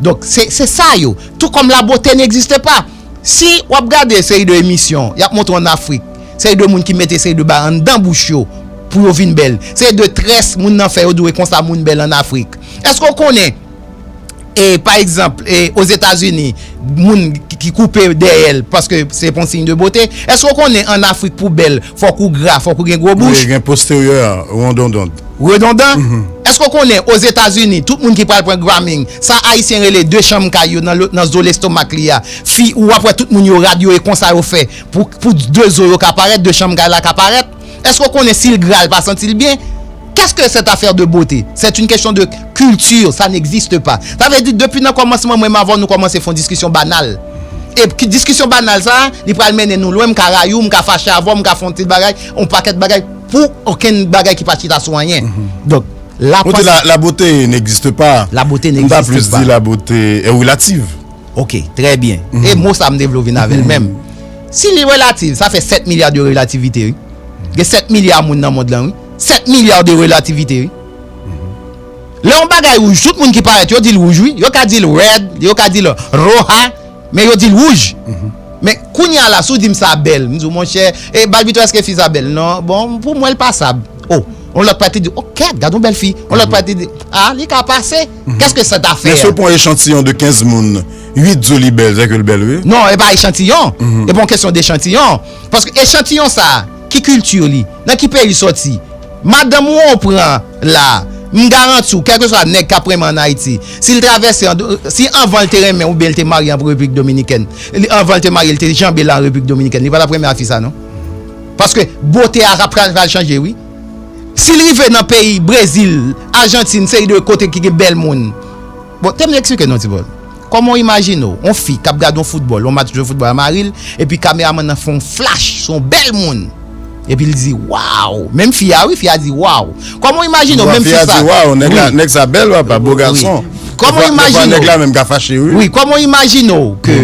Donk, se, se sa yo. Tout comme la beauté n'existe pas. Si w ap gade seri de emisyon, y ap montre w ann Afrik, seri de moun ki mete seri de bagay anndan bouch yo pou yo vin bèl. Seri de très moun nan fè yo dwe konsa moun bèl ann Afrik. Èske w konnen, e, pa egzanp, e, Ozetazini, moun ki, ki koupe dèyè l paske se pa yon siy de bote? Èske w konnen ann Afrik pou bèl, fòk ou gra, fòk ou gen gwo bouch? Wi, gen posteryè, wondondond. Redondan? Èske w konnen Ozetazini, tout moun ki pral pran grooming, sa Ayisyen rele de chanm kay yo nan, lo- nan zo lestomak li a, fi, ou ap wè tout moun yo rad yo e konsa yo fè pou, pou de zo yo ka parèt, de chanm kay la ka parèt? Èske w konnen si l gra, l pa santi l byen? Qu'est-ce que cette affaire de beauté? C'est une question de culture, ça n'existe pas. Sa vle di, depi nan kòmansman, mwen menm avè w, nou kòmanse fè yon diskisyon banal. E ki diskisyon banal sa a, li pral mennen nou lwen, m ka rayi w, m ka fache avè w, m ka fè yon ti bagay, yon pakèt bagay, pou okenn bagay ki pa chita sou anyen. Donk, la beauté n'existe pas. La beauté n'existe pas. M ta plis di la beauté est relative. Ok, trè byen. E mo sa m te vle w vin avè l menm. Si li relative, sa fè sèt milya de relativite, wi. Gen sèt milya moun nan mond lan, wi. Sèt milya de relativite, wi. Lè yon bagay wouj, tout moun ki parèt, yo di l wouj, wi. Yo ka di l red, yo ka di l roja, men yo di l wouj. Men kounye a la, si w di m sa bèl, m di w, monchè, e Balbito, èske fi sa bèl? Non, bon, pou mwen, l pasab. O, yon lòt pati di, o, kèt, gad yon bèl fi. Yon lòt pati di, a, li ka pase. Qu'est-ce que cette affaire? Men si w pran echantiyon de kenz moun, uit di w li bèl, sèke l bèl, wi. Non, e pa echantiyon. E pa yon kesyon de echantiyon. Paske echantiyon sa a, ki kilti li? Nan ki peyi l sòti? Madanm ou an w pran la, m garanti w, kèlkeswa nèg k ap renmen ann Ayiti, si l travèse, an- si anvan l te renmen oubyen l te marye an Repiblik Dominikèn, li- anvan l te marye, l te janbe la an Repiblik Dominikèn, li pa t ap renmen a fi sa non. Paske bote a ap pral, pral chanje, wi. Si l rive nan peyi Brezil, Ajantin, seri de kote ki gen bèl moun, bon, tè m eksplike non, tibòl. Kòman w imajine w, yon fi k ap gade yon foutbòl, yon match de foutbòl a mari l, epi kameramann nan fè yon flash sou yon bèl moun, epi l di, waw! Menm fi a, wi, fi a di, waw! Kòman w imajine w, menm fi sa? Fi a di, waw, nèg la, nèg sa bèl, papa, bo gason. Kòman w imajine w? Nèg la menm ka fache, wi. Wi, kòman w imajine w ke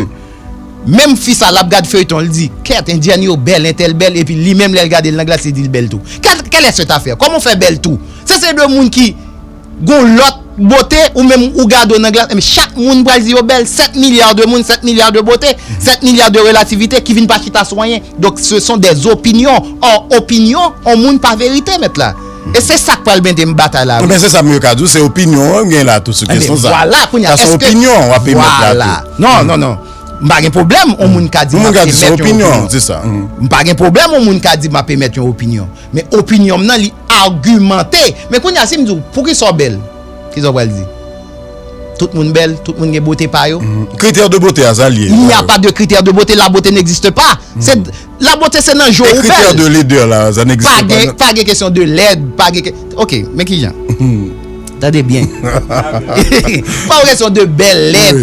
menm fi sa l ap gad feyton, l di, kèt, endyèn yo bèl, entèl bèl, epi li menm lè l gade l nan glas, li di l bèl tou. Quelle, quelle est cette affaire? Kòman w fè bèl tou? Se, se de moun ki gon lòt bote, ou menm ou gade w nan glas, men chak moun pral di yo bèl, sèt milya de moun, sèt milya de bote, sèt milya de relativite ki vin pa chita sou anyen. Donk, ce sont des opinions. Or, opinyon, yon moun pa verite, mèt la. E se sa k pral mete m batay la, wi. Men se sa m yo ka di w, se opinyon an gen la tou sou kesyon sa. Ebyen, vwala, kounye a, èske... Sa se opinyon w ap emet la tou. Vwala. Non, non, non. M pa gen pwoblèm, yon moun ka di m ap emet yon opinyon. Yon moun ka di se opinyon, se sa. M pa gen pwoblèm, yon moun ka di m ap emet yon opinyon. Men opinyon m nan, li agimante. Men kounye a, si m di w, poukisa w bèl? Kisa w pral di? Tout moun bèl, tout moun gen bote pa yo. Kritè de bote a, sa l ye. Il n'y a pas de critère de beauté, la beauté n'existe pas. Se, la beauté, se nan je w ou bèl. E kritè de ledè la, sa n egziste pa. Pa gen, pa gen kesyon de lèd, pa gen ke- Ok, men kijan? Tande byen. Pa gen kesyon de bèl lèd.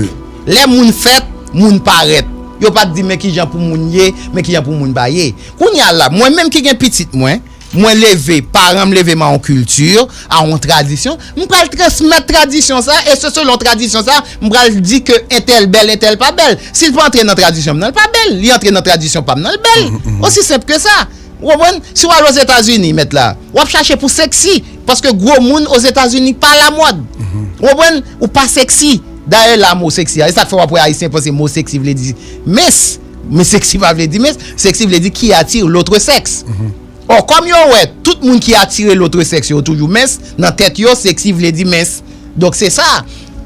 Lè moun fèt, moun parèt. Yo pa t di men kijan pou moun ye, men kijan pou moun pa ye. Kounye a la, mwen menm ki gen pitit mwen, mwen leve, paran m leve m a yon kilti, a yon tradisyon, m pral transmèt tradisyon sa, e se selon tradisyon sa, m pral di ke entèl bèl, entèl pa bèl. Si l pa antre nan tradisyon m nan, l pa bèl. Li antre nan tradisyon pa m nan, l bèl. Osi senp ke sa. Ou konprann? Si w al Ozetazini, mèt la, w ap chache pou seksi, paske gwo moun Ozetazini pa lamòd. Ou konprann? Ou pa seksi. Dayè la mo seksi a, e sa k fè w ap wè Ayisyen panse mo seksi vle di mens. Men seksi pa vle di mens, seksi vle di qui attire l'autre sexe. Or, kòm yo wè tout moun ki atire l'autre sexe yo toujou mens, nan tèt yo, seksi vle di mens. Donk, se sa.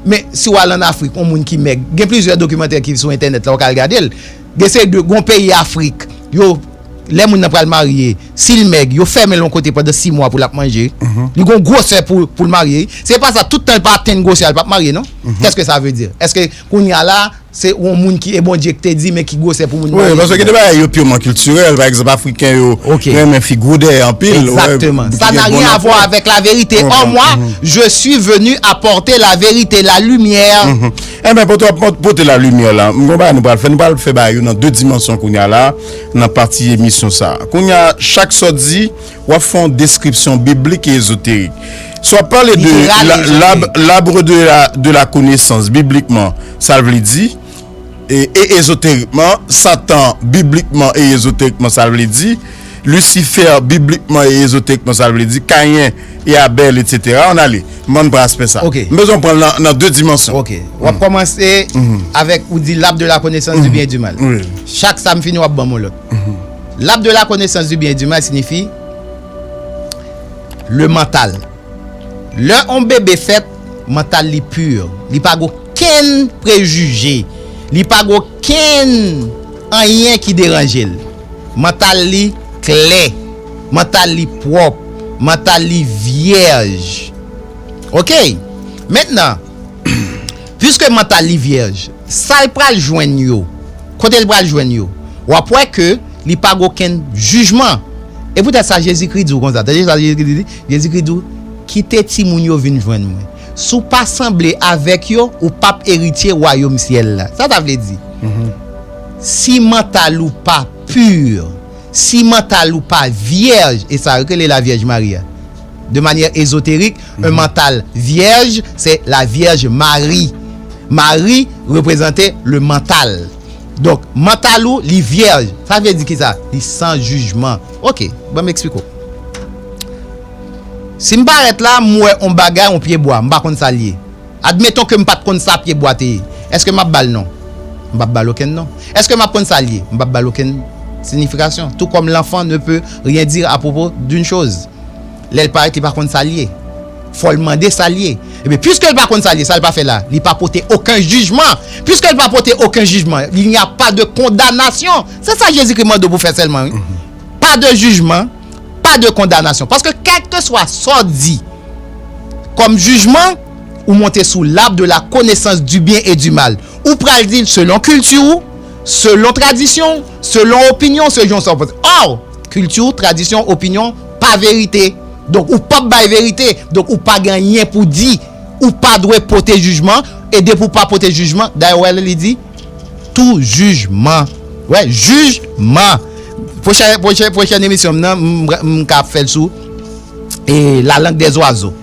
Men, si w al ann Afrik, yon moun ki mèg, gen plizyè dokimantè ki sou entènèt la, w ka al gade l. Gen seri de, gen yon peyi Afrik, yo, lè moun nan pral marye, si l mèg, yo fèmen l yon kote pandan sis mwa pou l ap manje. Li gen yon gwosè pou, pou l marye. Se pa sa, tout tan l pa atenn gwosè a, l p ap marye, non? Qu'est-ce que ça veut dire? Èske kounye a la, se yon moun ki, e Bondye ki te di, men ki gwosè pou moun marye. Wi, paske gen de bagay yo piman kiltirèl. Pa egzanp, Afriken yo renmen figi dèyè anpil. Exactement. Ça n'a rien à voir avec la vérité. Or, moi, je suis venu apporter la vérité, la lumière. Enben, pou w pote la limyè la, m gon bagay nou pral fè, nou pral fè bagay yo nan de dimansyon kounye a la, nan pati emisyon sa. Kounye a, chak sòdi, w ap fè yon deskripsyon biblik e ezoterik. Si w ap pale de l'arbre de la, de la connaissance, biblikman, sa l vle di, e, e ezoterikman, Satan, biblikman e ezoterikman, sa l vle di, Lisifè, biblikman e ezoterikman, sa l vle di, Kayen e Abèl, etsetera. Ann ale, m ann pran aspè sa. M bezwen pran l nan, nan de dimansyon. Ok. W ap kòmanse avèk, ou di l'arbre de la connaissance du bien et du mal. Chak sa m fini, w ap ban m yon lòt. L'arbre de la connaissance du bien et du mal siyifi le mantal. Lè yon bebe fèt, mantal li pur. Li pa gen okenn prejije. Li pa gen okenn anyen ki deranje l. Mantal li klè. Mantal li pwòp. Mantal li vyèj. Ok. Mentnan, piske mantal li vyèj, sa l pral jwenn yo, kote l pral jwenn yo, w ap wè ke li pa gen okenn jijman. E poutèt sa, Jezikri di w konsa. Tande sa Jezikri di. Jezikri di w, kite timoun yo vin jwenn mwen. Si w pa sanble avèk yo, ou p ap eritye wayòm syèl la. Sa sa vle di? Si mantal ou pa pur, si mantal ou pa vyèj, e sa yo rele la Vierge Marie a. De manière ésotérique, un mental vierge, c'est la Vierge Marie. Mari reprezante le mantal. Donk, mantal ou, li vyèj. Sa vle di ki sa? Li san jijman. Ok, ban m eksplike w. Si m parèt la, m wè yon bagay, yon pye bwa, m pa konn sa l ye. Admeton ke m pa t konn sa pye bwa te ye. Èske m ap ba l non? M p ap ba l okenn non. Èske m ap konn sa l ye? M p ap ba l okenn siyifikasyon. Tout comme l'enfant ne peut rien dire à propos d'une chose. Lè l parèt, li pa konn sa l ye. Fò l mande sa l ye. Ebyen, piske l pa konn sa l ye, sa l pa fè la? Li pa pote okenn jijman. Piske l pa pote okenn jijman, il n'y a pas de condamnation. Se sa Jezikri mande w pou fè sèlman, wi. Pas de jugement, pas de condamnation. Paske kèlkeswa sa w di kòm jijman, ou monte sou l'arbre de la connaissance du bien et du mal. Ou pral di l selon kilti w, selon tradisyon w, selon opinyon w, selon sa w panse. Or, kilti w, tradisyon w, opinyon w, pa verite. Donk, ou p ap bay verite. Donk, ou pa gen anyen pou di. Ou pa dwe pote jijman. E depi w pa pote jijman, dayè, w wè li di, tou jijman. Wè, jijman. Pwochèn, pwochèn, pwochèn emisyon m nan, m, m ka fè l sou e, la langue des oiseaux.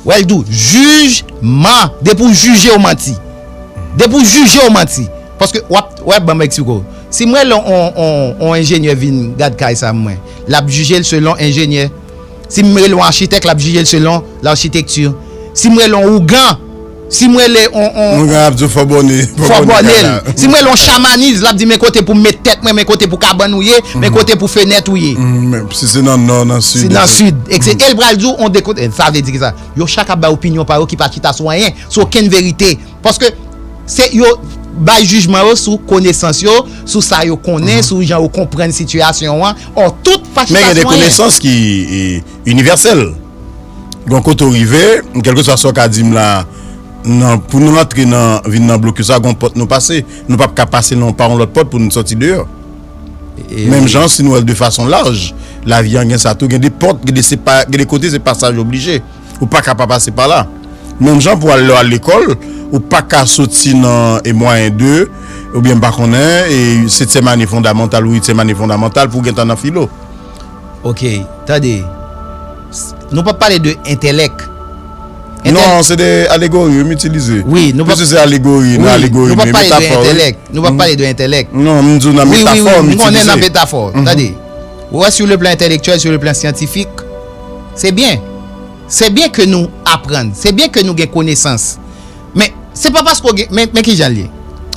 Wè l di w, jijman. Depi w jije, w manti. Depi w jije, w manti. Paske w ap, w ap ban m eksplike w. Si m rele yon, yon, yon enjenyè vin gad kay sa mwen, l ap jije l selon enjenyè. Si m rele yon achitèk, l ap jije l selon lachitekti. Si m rele yon ougan, si m rele yon, yon, ougan ap di w fò bòne, fò bòne kay la. Si m rele yon chamanis, l ap di men kote pou m met tèt mwen, men kote pou kabann ou ye, men kote pou fenèt ou ye. Si se nan nò, nan sid. Si nan sid, e se, e l pral di w yon dekote, sa vle di ki sa? Yo chak ap bay opinyon pa yo ki pa chita sou anyen, sou okenn verite. Paske se yo bay jijman yo sou konesans yo, sou sa yo konnen, sou jan yo konprann sitiyasyon an. Or, tout pa chita sou anyen. Men gen de konesans ki, e, inivèsèl. Gon kote w rive, kèlkeswa sa w ka di m la, nan, pou nou rantre nan, vin nan blokis la, gon pòt nou pase. Nou p ap ka pase nan, pa yon lòt pòt pou nou sòti deyò. Menm jan, si nou wè l de fason laj, lavi an gen sa tou, gen de pòt, gen de sepa-, gen de kote se pasaj oblije. Ou pa ka pa pase pa la. Menm jan pou al, lè w al lekòl, ou pa ka soti nan, e, mwayen de, oubyen m pa konnen, e, setyèm ane fondamantal ou uityèm ane fondamantal pou w gentan nan filo. Ok, tande. S-, nou p ap pale de entèlèk. Non, se de alegori, yo m itilize. Wi, nou p ap, piske se alegori, nan alegori, nou p ap pale de entèlèk. Nou p ap pale de entèlèk. Non, m di w nan metafò, m itilize. Wi, wi, m konnen nan metafò. Tande. Ou wè, sur le plan intellectuel, sur le plan scientifique, se byen. Se byen ke nou aprann. Se byen ke nou gen konesans. Men, se pa paske w gen, men, men kijan l ye.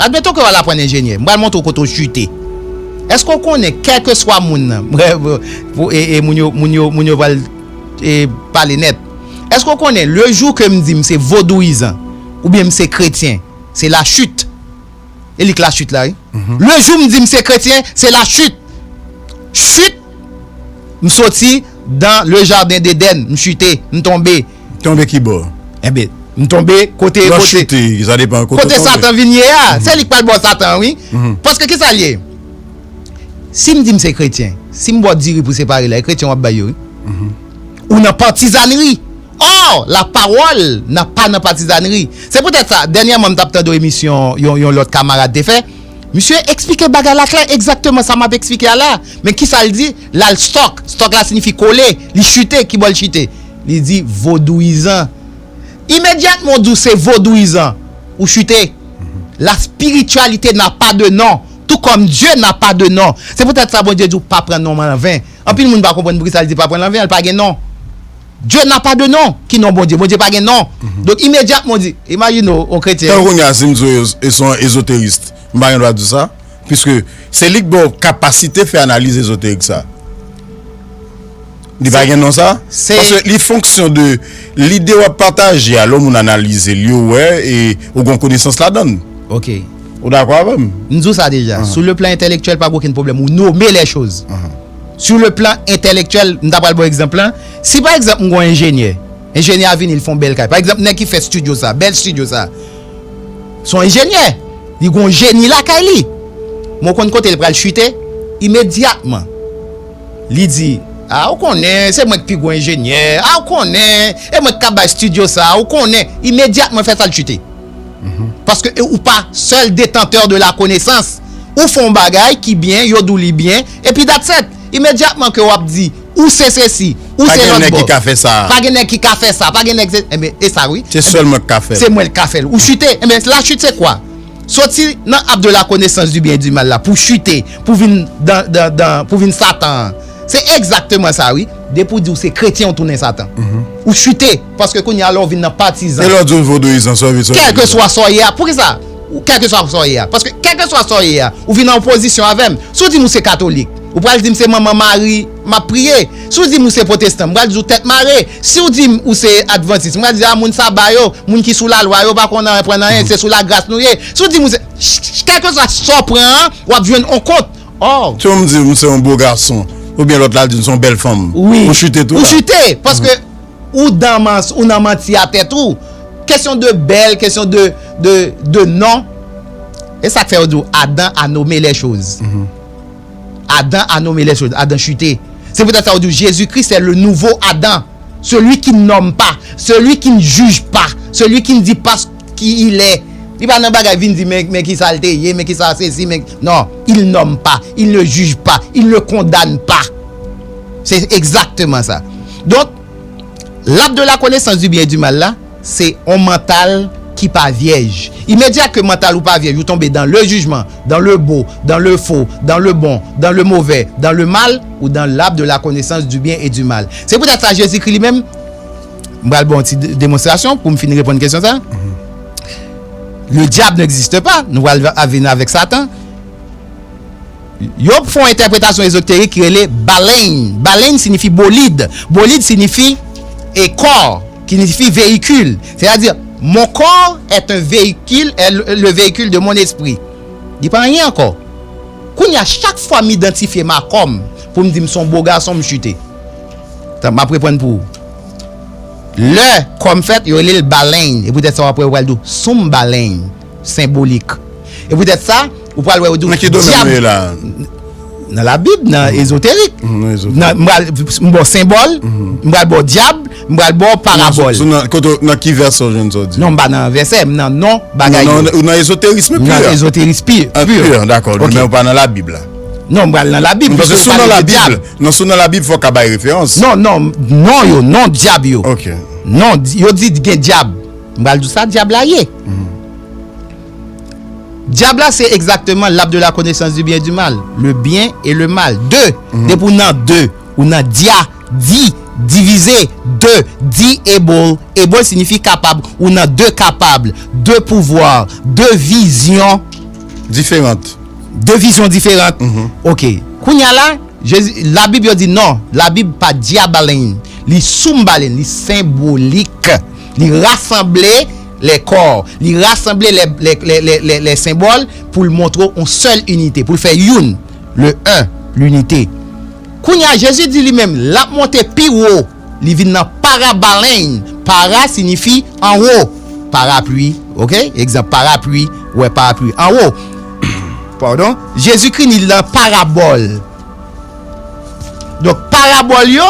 Admeton ke w al aprann enjenyè. M pral montre w kote w chite. Èske w konnen, kèlkeswa moun nan, e, e, moun yo, moun yo, moun yo pral, e, pale nèt. Èske w konnen, le jou ke m di m se vodouyizan, oubyen m se kretyen, se la chit. E li k la chit la, wi. Le jou m di m se kretyen, se la chit. Chit, m soti dans le jardin d'Éden, m chite, m tonbe. Tonbe ki bò? Enben, m tonbe kote, kote, chute, sa depan kote kote tonbe. Satan vin ye a. Se li k pral bò Satan, wi. Paske ki sa l ye? Si m di m se kretyen, si m ba w diri pou separe la, e kretyen w ap bay yo, wi. Ou nan patizanri. Or, la parole n'a pas nan patizanri. Se poutèt sa, dènyèman, m t ap tande yon emisyon, yon, yon lòt kamarad te fè. Misye eksplike bagay la klè, egzakteman sa m ap eksplike a la. Men kisa l di? L al stòk. Stòk la siyifi kole. Li chite. Ki bò l chite? Li di vodouyizan. Imedyatman w di w se vodouyizan, ou chite. La spiritualité n'a pas de nom, tout comme Dieu n'a pas de nom. Se poutèt sa Bondye di w pa pran non m an ven. Anpil moun pa konprann poukisa l di pa pran l an ven, l pa gen non. Dieu n'a pas de nom. Ki non Bondye? Bondye pa gen non. Donk, imedyatman w di, imajine w, yon kretyen. Tankou kounye a, si m di w, e, se yon ezoteris, m pa gen dwa di w sa, piske se li k ba w kapasite fè analiz ezoterik sa. Li pa gen non sa? Paske li fonksyon de lide w ap pataje a, lè yon moun analize l, yo wè, e ou gen konesans ladan l. Ok. Ou dakò avè m? M di w sa deja. Sou le plan entèlektyèl, pa gen okenn pwoblèm. Ou nome lè choz. Sur le plan entèlektyèl, m ta pral ba w egzanp lan. Si pa egzanp, m gen yon enjenyè. Enjenyè a vini, li fè yon bèl kay. Pa egzanp, nèg ki fè estidyo sa, bèl estidyo sa. Se yon enjenyè. Li gen yon jeni lakay li. Men w konn kote l pral chite? Imedyatman. Li di, a, ou konnen, se mwen k pi gwo enjenyè. A, ou konnen, e mwen k ka bay estidyo sa. Ou konnen, imedyatman fè sa l chite. Paske e ou pa seul détenteur de la connaissance. Ou fè yon bagay ki byen, yo di w li byen, epi that's it. Imedyatman ke w ap di, ou se sesi, ou se lòt bò. Pa gen nèg ki ka fè sa. Pa gen nèg ki ka fè sa, pa gen nèg se, enben, e sa wi. Se sèl mwen k ka fè l. Se mwen k ka fè l. Ou chite, enben, la chute se kwa? Soti nan arbre de la connaissance du bien et du mal la, pou chite, pou vin dan, dan, dan, pou vin Satan an. Se egzakteman sa, wi. Depi w di w se kretyen, w tounen Satan. Ou chite, paske kounye a la w vin nan patizan. E lè w di w vodouyizan, sa w vle, sa w vle di? Kèlkeswa sa w ye a, poukisa? Ou, kèlkeswa sa w ye a. Paske kèlkeswa sa w ye a, ou vin an opozisyon avè m. Si w di m ou se katolik, ou pral di m se Manman Mari m ap priye. Si w di m ou se pwotestan, m pral di w tèt mare. Si w di m ou se advantis, m pral di a moun saba yo, moun ki sou lalwa, yo pa konn anyen pran nan anyen, se sou lagras nou ye. Si w di m ou se, ch-, ch-, kèlkeswa sa w pran an, w ap jwenn on kont. Ò. Si w di m se yon bo gason, oubyen lòt la di m se yon bèl fanm, wi, ou chite tou la. Ou chite, paske ou dan mans-, ou nan manti a tèt ou. Kesyon de bèl, kesyon de, de, de non. E sa k fè yo di w, Adan a nommé les choses. Adan a nommé les choses. Adan chite. Se poutèt sa yo di w, Jésus-Christ est le nouveau Adam. Celui qui ne nomme pas, celui qui ne juge pas, celui qui ne dit pas ce qu'il est. Li pa nan bagay vin di, men, men kisa l te ye, men kisa sesi, men, non, il nomme pas, il ne juge pas, il ne condamne pas. Se egzakteman sa. Donk, l'arbre de la connaissance du bien et du mal la, se yon mantal ki pa vyèj. Imedyat ke mantal ou pa vyèj, ou tonbe dans le jugement, dans le beau, dans le faux, dans le bon, dans le mauvais, dans le mal, ou dans l'arbre de la connaissance du bien et du mal. Se poutèt sa Jezikri li menm, m pral ba w yon ti de-, demonstrasyon pou m fin reponn kesyon sa. Le diable n'existe pas, nou pral va-, vin avèk Satan. Yo fè yon entèpretasyon ezoterik ki rele baleine. Baleine siyifi bolid. Bolid siyifi e kò, ki siyifi véhicule. C'est-à-dire, mon corps est un véhicule, est le, le véhicule de mon esprit. Li pa anyen ankò. Kounye a, chak fwa m idantifye m a kò m, pou m di m se yon bo gason, m chite. Tan, m ap reprann pou ou. Lè kò m fèt, yo rele l baleine. E poutèt sa w ap wè yo pral di w soum baleine, senbolik. E poutèt sa, ou pral wè yo di w dyab. Nan ki domèn nou ye la? Nan Labib, nan ezoterik. Nan ezoterik. Nan, m pral, m ba w senbòl, m pral ba w dyab, m pral ba w parabòl. Sou, sou nan, kote, nan ki vèsè w jwenn sa w di? Non, m pa nan vèsè, m nan non bagay yo. Ou nan ezoteris pi. Nan ezoteris pi, pi. Dakò, men ou pa nan Labib la. Non, m pral nan Labib, piske ou pale de dyab. Non, si w nan Labib, fò w ka bay referans. Non, non, non yo, non dyab yo. Ok. Non, di-, yo di gen dyab. M pral di w sa dyab la ye. Dyab la, se egzakteman l'arbre de la connaissance du bien et du mal. Le bien et le mal. De. Depi w nan de, ou nan dia, di, divize, de, di able. Able siyifi kapab. Ou nan de kapab, de pouvwa, de vizyon. Diferant. De vizyon diferan. Ok. Kounye a la, Jezi, Labib yo di non. Labib pa dyabalin. Li soumbalin. Li senbolik. Li rasanble lè kò. Li rasanble lè, lè, lè, lè, lè, lè senbòl pou l montre yon sèl inite. Pou l fè youn. Le un, l'unité. Kounye a, Jezi di li menm, l ap monte pi wo. Li vin nan parabalin. Para siyifi anwo. Parapli, ok? Egzanp, parapli, wè parapli. Anwo. Padon? Jezikri ni nan parabòl. Donk, parabòl yo,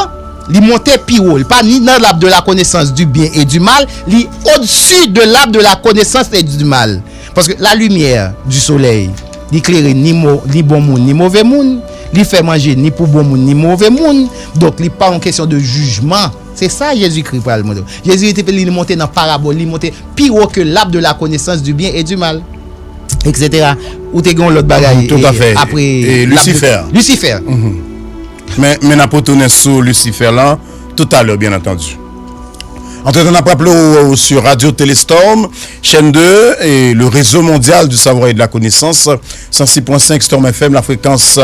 li monte pi wo. Li pa ni nan l'arbre de la connaissance du bien et du mal, li odsi de l'arbre de la connaissance et du mal. Paske la limyè di solèy, li klere ni mo, ni bon moun, ni move moun. Li fè manje ni pou bon moun, ni move moun. Donk, li pa yon kesyon de jijman. Se sa Jezikri pral montre. Jezikri te fè li monte nan parabòl, li monte pi wo ke l'arbre de la connaissance du bien et du mal, et cetera. Ou te gen yon lòt bagay. Tout à fait. Apre Lucifer. Lucifer. Men, men n ap retounen sou Lucifer la, tout à l'heure, bien entendu. Antretan, n ap raple w, w, sur Radio Téléstorm, chaîne deux, et le réseau mondial du savoir et de la connaissance, cent six point cinq Storm F M, la fréquence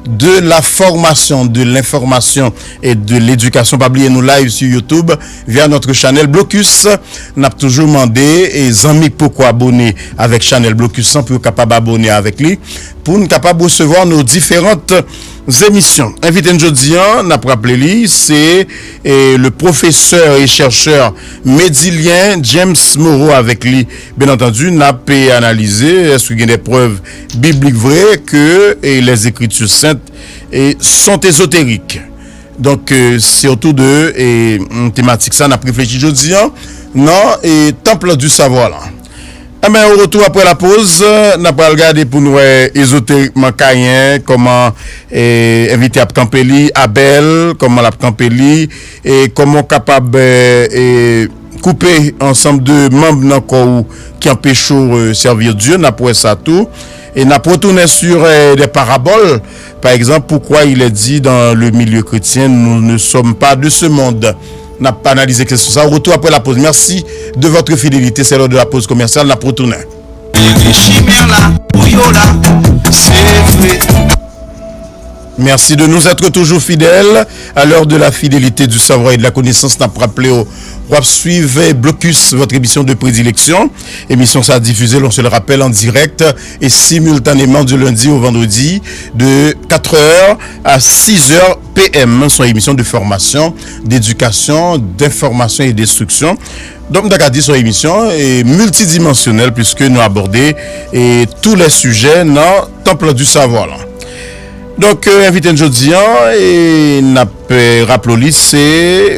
de la formation, de l'information et de l'éducation. Pa bliye nou live sur YouTube via notre channel Blocus. N ap toujou mande e zanmi k poko abone avèk chanèl Blocus lan pou yo kapab abone avèk li, pou n kapab resevwa nos différentes émissions. Envite n jodi an, n ap raple li, se, e, le professeur et chercheur Médilien James Moreau avèk li. Bien entendu, n ap, e, analize, èske gen de prèv biblik vre ke, e, les Écritures saintes, e, sont ésotériques. Donk, e, se otou de, e, tematik sa n ap reflechi jodi an nan, e, Temple du Savoir la. Enben, au retour après la pause, n ap pral gade pou n wè ezoterikman Kayen, kòman, e, envite ap kanpe li, Abèl, kòman l ap kanpe li, e kòman w kapab, e, e, koupe ansanm de manm nan kò w ki anpeche w, e, sèvi Dye. N ap wè sa tou. E n ap retounen sur, e, des paraboles. Par exemple, pourquoi il est dit dans le milieu chrétien, nous ne sommes pas de ce monde. N ap analize kesyon sa. Retour après la pause. Merci de votre fidélité. C'est l'heure de la pause commerciale. N ap retounen. Chimè la, pou yo la, se vre. Merci de nous être toujours fidèles. À l'heure de la fidélité, du savoir et de la connaissance, n ap raple w, w ap swiv Blocus, votre émission de prédilection. Émission sa diffusée, on se le rappelle, en direct et simultanément du lundi au vendredi de quatre heures à six heures P M. C'est une émission de formation, d'éducation, d'information et d'instruction. Donk, m ta ka di se yon emisyon, e, miltidimansyonèl, puiske nou abòde, e, tous les sujets nan Temple du Savoir la. Donk, e, envite n jodi an, e, n ap, e, raple w li, se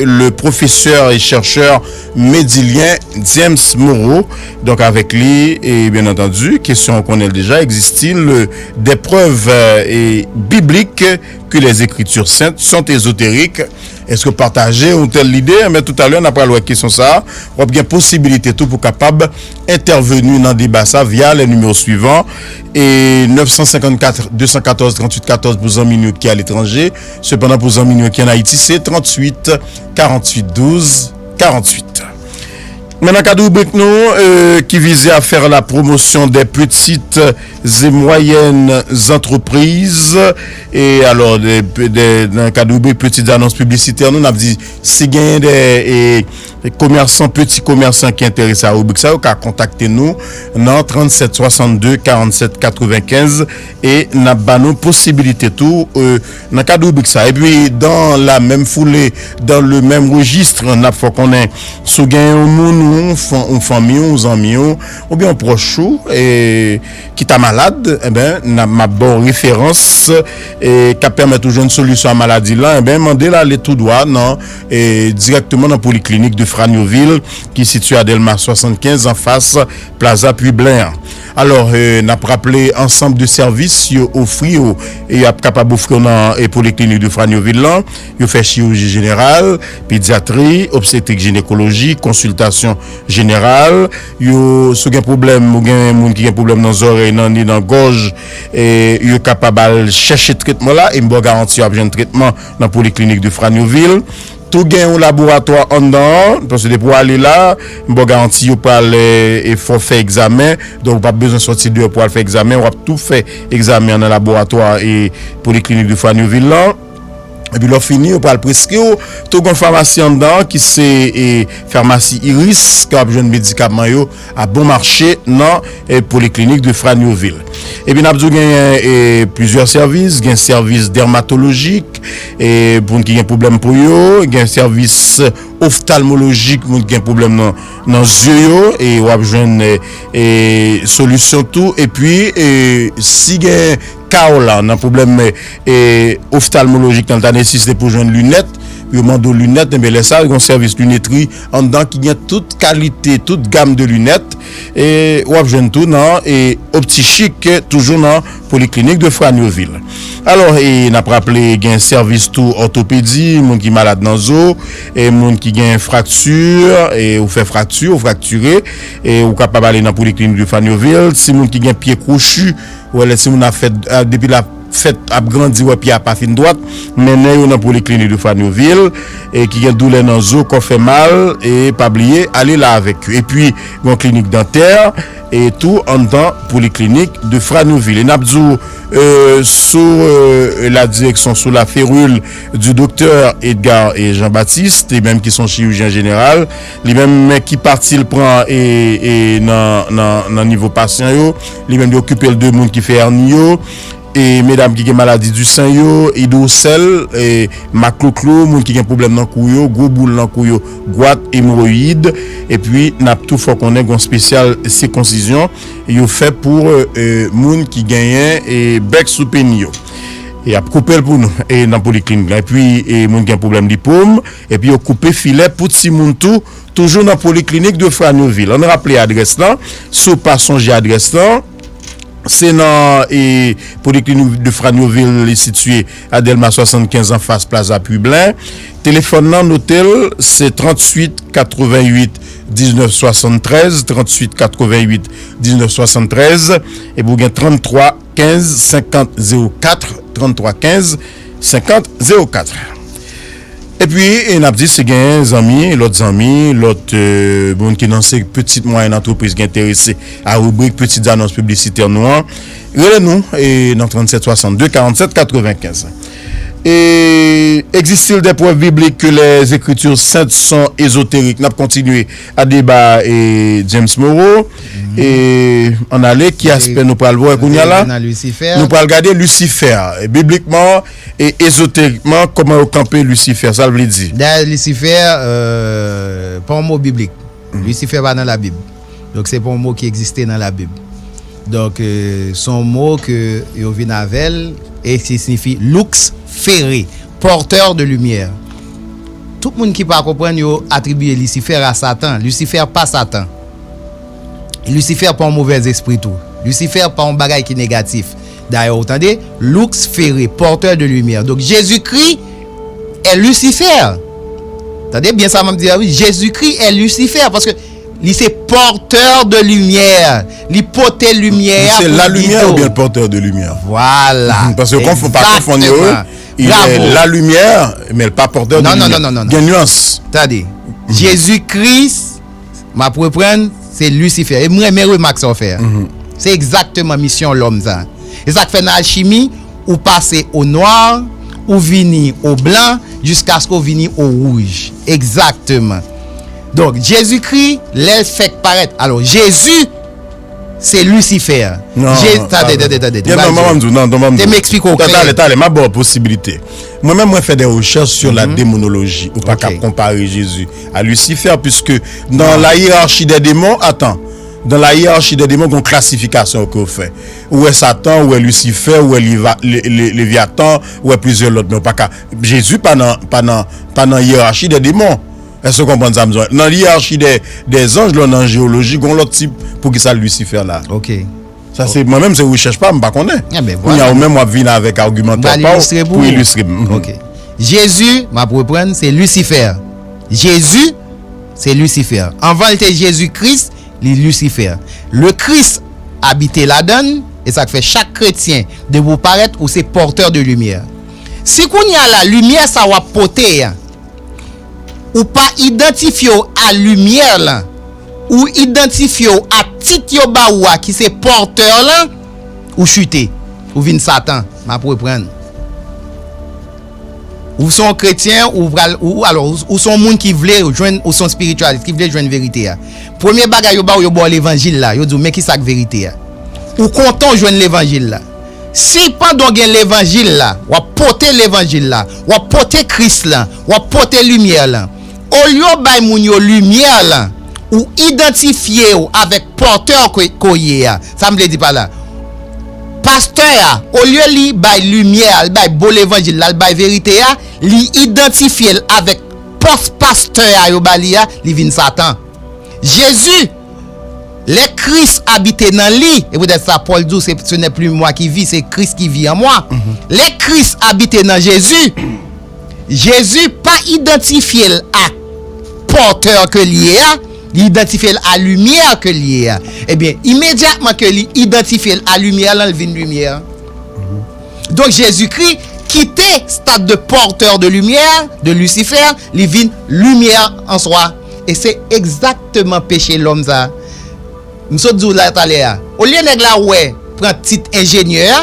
le professeur et chercheur Médilien James Moreau. Donk, avèk li, e, bien entendu, kesyon ou konnen l deja, existe-t-il, e, des preuves, e, bibliques que les Écritures saintes sont ésotériques? Èske w pataje yon tèl lide? Men toutalè, n ap pral wè kesyon sa a. W ap gen posibilite tou pou kapab entèveni nan deba sa via les numéros suivants. E neuf cent cinquante-quatre, deux cent quatorze, trente-huit quatorze pou zanmi nou yo ki aletranje. Sepandan, pou zanmi nou yo ki ann Ayiti, se trente-huit, quarante-huit, douze, quarante-huit. Men nan kad ribrik nou, e, ki vize à faire la promotion des petites et moyennes entreprises, e alò, de, de, nan kad ribrik petites annonces publicitaires, nou, n ap di, si genyen de, e, komèsan, peti komèsan ki enterese a ribrik sa, yo ka kontakte nou nan trannset swasannde, karannset katrevenkenz, e n ap ba nou posibilite tou, e, nan kad ribrik sa. Epi, dans la même foulée, dans le même registre, n ap fè w konnen, si w gen yon moun, ou yon fan-, yon fanmi w, yon zanmi w, oubyen yon pwòch ou, e, ki ta malad, enben, n ap, m ap ba w referans, e, k ap pèmèt ou jwenn solisyon a maladi la, enben, mande l ale tou dwa nan, e, dirèkteman nan Poliklinik de Franyovil, ki sitiye a Dèlma swasannkenz, anfas Plaza Piblen an. Alò, e, n ap raple ansanm de sèvis yo ofri yo, e y ap kapab ofri yo nan, e, Poliklinik de Franyovil lan. Yo fè chiriji jeneral, pedyatri, obstetrik, jinekoloji, konsiltasyon jeneral. Yo, si w gen pwoblèm, ou gen moun ki gen pwoblèm nan zòrèy, nan ne, nan gòj, e, yo kapab al chèche tretman la, e m ba w garanti yo ap jwenn tretman nan Poliklinik de Franyovil. Tou gen yon laboratwa anndan an, paske depi w ale la, m ba w garanti yo pral e, e fè w fè egzamen. Donk, ou p ap bezwen sòti deyò pou w al fè egzamen. W ap tou fè egzamen an nan laboratwa e Poliklinik de Franyovil lan. Epi lè w fini, yo pral preskri w. Tou gen yon famasi anndan an ki se e, famasi Iris, ke w ap jwenn medikaman yo a bon mache nan e, Poliklinik de Franyovil. Epi n ap di w genyen e, plizyè sèvis, gen sèvis dèmatolojik, e, pou moun ki gen pwoblèm po yo, gen sèvis oftalmolojik, moun ki gen pwoblèm nan, nan zye yo, e w ap jwenn e, e, solisyon tou. Epi, e, si gen ka w la nan pwoblèm e, e, oftalmolojik nan, l ta nesesite pou jwenn linèt, yo mande w linèt, enben lè sa a, gen yon sèvis linetri anndan ki gen tout kalite, tout gam de linèt, e w ap jwenn tou nan e, Opti Chic, toujou nan Poliklinik de Franyovil. Alò, e n ap raple, gen sèvis tou òtopedi, moun ki malad nan zo, e moun ki gen frakti, e ou fè frakti, ou fraktire, e ou kapab ale nan Poliklinik de Franyovil. Si moun ki gen pye kwochi, ou wè lè timoun ap fèt, a, depi l ap fèt, ap grandi, wè pye a pa fin dwat, mennen yo nan Poliklinik de Franyovil, e ki gen doulè nan zo, kò fè mal, e pa bliye, ale la avèk yo. Epi, gen yon klinik dantè, e tou anndan Poliklinik de Franyovil. E n ap di w, e, sou e, la direksyon, sou la férule du docteur Edgar e Jean Baptiste, li menm ki se yon chirijyen jeneral, li menm ki pati l pran e, e nan, nan, nan nivo pasyan yo, li menm li okipe l de moun ki fè èni yo, e medam ki gen maladi di sen yo, idwosèl, e maklouklou, moun ki gen pwoblèm nan kou yo, gwo boul nan kou yo, gwat, emwoyid, epi n ap tou fè w konnen gen yon espesyal sikonsizyon yo fè pou e, moun ki genyen e, bèk sou peni yo. Y ap koupe l pou nou e, nan poliklinik la. Epi e, moun ki gen pwoblèm lipwom, epi yo koupe filè pou timoun tou, toujou nan poliklinik de Franyovil. Ann raple adrès lan, si w pa sonje adrès lan, se nan e, poliklinik de Franyovil, li sitiye a Dèlma swasannkenz anfas Plaza Piblen. Telefòn nan, note l, se tranntuit katrevennuit diznèf swasanntrèz, tranntuit katrevennuit diznèf swasanntrèz, epi w gen tranntwa kenz senkant zewo kat, tranntwa kenz senkant zewo kat. Epi, e n ap di, si gen zanmi, lòt zanmi, lòt e, moun ki nan se pitit mwayèn antrepriz ki enterese a ribrik Petites Annonces Publicitaires nou an, rele nou e, nan trannsèt swasannde karannsèt katrevenkenz. E, existe-t-il des preuves bibliques que les Écritures saintes sont ésotériques? N ap kontinye a deba e, James Moreau. E, ann ale, ki aspè nou pral wè kounye a la? Nou pral gade Lisifè. E, biblikman e, ezoterikman, kòman yo kanpe Lisifè, sa l vle di? Dayè, Lisifè e, pa yon mo biblik. Lisifè pa nan Labib. Donk, se pa yon mo ki egziste nan Labib. Donk, e, se yon mo ke yo vin avè l e ki siyifi lux fere, porteur de lumière. Tout moun ki pa konprann, yo atribiye Lisifè a Satan. Lisifè pa Satan. Lisifè pa yon movèzespri tou. Lisifè pa yon bagay ki negatif. Dayè, ou tande, lux fere, porteur de lumière. Donk, Jezikri è Lisifè. Tande byen sa m ap di a, wi. Jezikri è Lisifè, paske li se porteur de lumière. Li pote limyè a pou gide w. Li se la limyè oubyen le porteur de lumière? Vwala. Paske konf-, pa konfonn yo, wi. Egzakteman. Bravo. Il est la lumière, men l pa porteur de lumière. Non, non, non, non, non, non. Gen nyans. Tande. Jezikri, m ap reprann, se Lisifè. E m renmen remak sa w fè a. Se egzakteman misyon lòm sa. E sa k fè nan alchimi, ou pase o nwa, ou vini o blan, jiskaske w vini o wouj. Egzakteman. Donk, Jezikri, lè l fèk parèt, alò, Jezi, se Lisifè. Non, tande, tande, tande. Non, non, non, non, non, non. Te m eksplike w klè. Talè, talè, m ap ba w posibilite. Mwen menm, mwen fè de rechèch sur la démonologie. Ou pa ka konpare Jezi a Lisifè, puisque dans la hiérarchie des démons, attends, dans la hiérarchie des démons, gen yon klasifikasyon ke yo fè. Ou wè Satan, ou wè Lisifè, ou wè Liva-, Le-, Le-, Levyatan, ou wè plizyè lòt, men ou pa ka, Jezi pa nan, pa nan, pa nan hiérarchie des démons. Èske w konprann sa m di w? Nan hiérarchie des, des anges, lè w nan jéologie, gen yon lòt tip pou ki sa Lisifè la. Ok. Sa se, mwen menm, se rechèch pa m, m pa konnen. Kounye a, ou menm, w ap vin avèk agimantè pa w pou ilistre m. Ok. Jezi, m ap reprann, se Lisifè. Jezi, se Lisifè. Anvan l te Jezi Kris, li Lisifè. Le Christ abite ladan l, e sa k fè chak kretyen, depi w parèt, ou se porteur de lumière. Si kounye a la, limyè sa w ap pote a, Ou pa idantifye w a limyè lan. Ou idantifye w a tit yo ba ou a ki se pòtè lan. Ou chite. Ou vin Satan. M ap reprann. Ou se yon kretyen, ou pral, ou, alò, ou, ou se yon moun ki vle jwenn, ou se yon espiritualist, ki vle jwenn verite a. Premye bagay yo ba ou, yo ba w levanjil la. Yo di w, men ki sa k verite a. Ou kontan w jwenn levanjil la. Si pandan w gen levanjil la, w ap pote levanjil la, w ap pote Kris lan, w ap pote limyè lan, olye w bay moun yo limyè lan, ou idantifye w avèk pòtè ke, ke w ye a. Sa m vle di pa la. Pastè a, olye li bay limyè a, li bay bon levanjil la, li bay verite a, li idantifye l avèk pòs pastè a yo ba li a, li vin Satan. Jezi, lè Kris abite nan li, e poutèt sa Pòl di w, se, ce n'est plus moi qui vis, c'est Christ qui vit en moi. Lè Kris abite nan Jezi, Jezi pa idantifye l ak pòtè ke l ye a, li idantifye l a limyè ke l ye a. Ebyen, imedyatman ke li idantifye l a limyè lan, l vin limyè. Donk, Jezikri kite stad de pòtè de limyè, de Lisifè, li vin limyè an swa. E se egzakteman peche lòm sa. M sot di w la talè a. Olye nèg la wè, pran tit enjenyè a,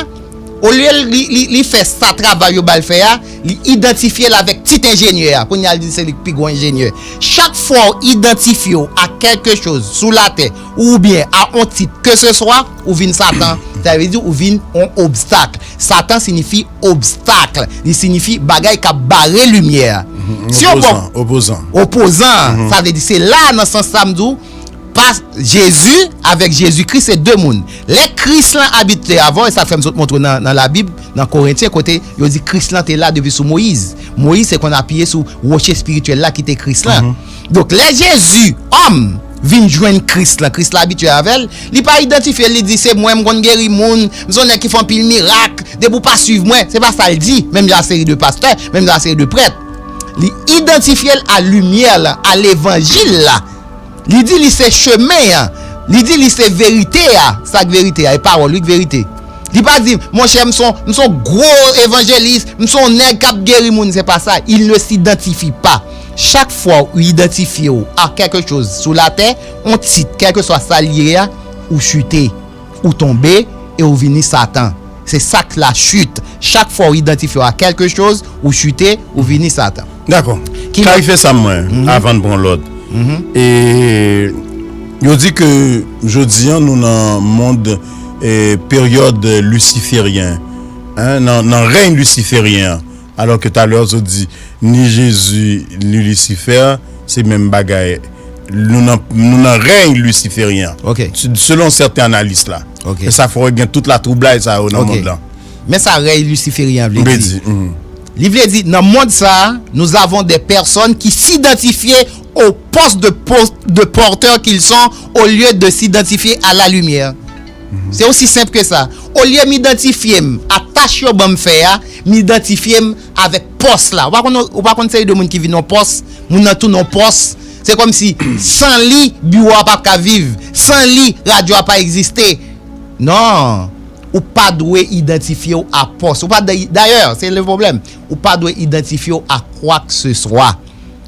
olye li, li, li fè sa travay yo ba l fè a, li idantifye l avèk tit enjenyè a. Kounye a, l di se li k pi gwo enjenyè. Chak fwa w idantifye w a kèlke choz sou latè, oubyen a on tit ke se swa, ou vin Satan. Sa vle di ou vin on obstak. Satan siyifi obstak. Li siyifi bagay k ap bare limyè a. Si yo bon, opozan, opozan. Opozan, sa vle di se la nan sans sa m di w, pa Jezi, avèk Jezikri se de moun. Lè Kris lan abite avè w, e sa k fè m sot montre w nan, nan Labib, nan Korentyen, kote yo di Kris lan te la depi sou Moyiz. Moyiz te konn apiye sou woche espirityèl la ki te Kris lan. Donk, lè Jezi, òm, vin jwenn Kris lan, Kris la abitye avè l, li pa idantifye l, li di, se mwen, m konn geri moun, m se yon nèg ki fè anpil mirak, depi w pa swiv mwen, se pa sa l di, menm jan a seri de pastè, menm jan a seri de prèt. Li idantifye l a limyè la, a levanjil la. Li di li se chemen an. Li di li se verite a. Sa k verite a? E pawòl, wi, k verite. Li pa di, monchè, m se yon, m se yon gwo evanjelis, m se yon nèg k ap geri moun. Se pa sa. Il ne s'identifie pas. Chak fwa ou idantifye w a kèlke choz sou latè, on tit, kèlkeswa sa l ye a, ou chite. Ou tonbe e ou vini Satan. Se sa k la chit. Chak fwa ou idantifye w a kèlke choz, ou chite, ou vini Satan. Dakò. Ki Kay fè sa mwen, avan n pran lòt. E yo di ke jodi an, nou nan mond, e, peryòd lisiferyen, en, nan, nan rèy lisiferyen an. Alò ke talè w di ni Jezi, ni Lisifè, se menm bagay. Nou nan, nou nan rèy lisiferyen an. Ok. Se, selon sèten analis la. Ok. E sa fè w gen tout latwoublay sa yo nan Ok. mond lan. Men sa rèy lisiferyen an vle M vle di. di, mhm. Li vle di, nan mond sa a, nous avons des personnes qui s'identifient au poste de, po- de porteur qu'ils sont au lieu de s'identifier à la lumière. Se osi senp ke sa. Olye m idantifye m a tach yo ban m fè a, m idantifye m avèk pòs la. Ou pa konn, ou pa konn seri de moun ki vin yon pòs, moun nan tounen yon pòs. Se kòmsi, san li, biwo a p ap ka viv. San li, radyo a pa egziste. Non. Ou pa dwe idantifye w a pòs. Ou pa dwe, dayè, se le pwoblèm. Ou pa dwe idantifye w a kwakeseswa.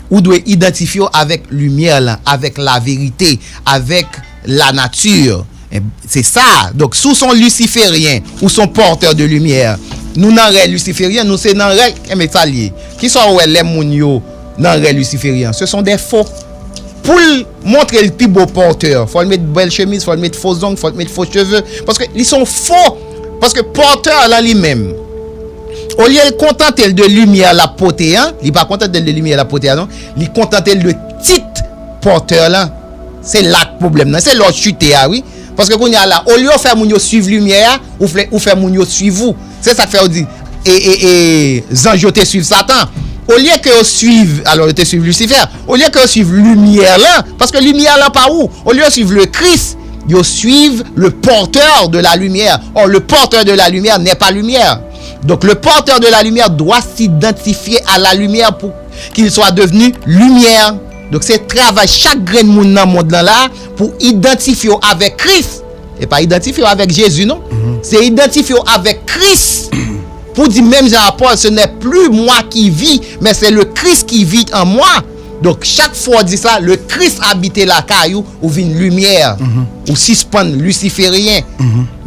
Ou dwe idantifye w avèk limyè lan, avèk laverite, avèk lanati. E, se sa. Donk, si w se yon lisiferyen, ou se yon pòtè de limyè, nou nan rèy lisiferyen, nou se nan rèy, enben, sa l ye. Kisa w wè lè moun yo nan rèy lisiferyen an? Ce sont des faux. Pou l montre l pi bo pòtè, fò l met bèl chemiz, fò l met fo zong, fò l met fo cheve. Paske li se yon fo. Paske pòtè lan li menm, olye l kontante l de limyè l ap pote an, li pa kontante l de limyè l ap pote a non, li kontante l de tit pòtè lan. Se la k pwoblèm nan, se la w chite a wi. Paske kounye a la, olye w fè moun yo swiv limyè a, ou fè, ou fè moun yo swiv ou. Se sa k fè yo di, e, e, e, zanj yo te swiv Satan. Olye ke yo swiv, alò yo te swiv Lisifè, olye ke yo swiv limyè lan, paske limyè lan pa ou, olye yo swiv le Christ, yo swiv le porteur de la lumière. Or, le porteur de la lumière n'est pas lumière. Donc, le porteur de la lumière doit s'identifier à la lumière pour qu'il soit devenu lumière. Donk, se travay chak grenn moun nan mond lan la pou idantifye w avèk Kris. E pa idantifye w avèk Jezi, non. Se idantifye w avèk Kris. Pou di menm jan a Pòl, ce n'est plus moi qui vis, mais c'est le Christ qui vit en moi. Donk, chak fwa w di sa, le Christ habite lakay ou, ou vin limyè, ou sispann lisiferyen.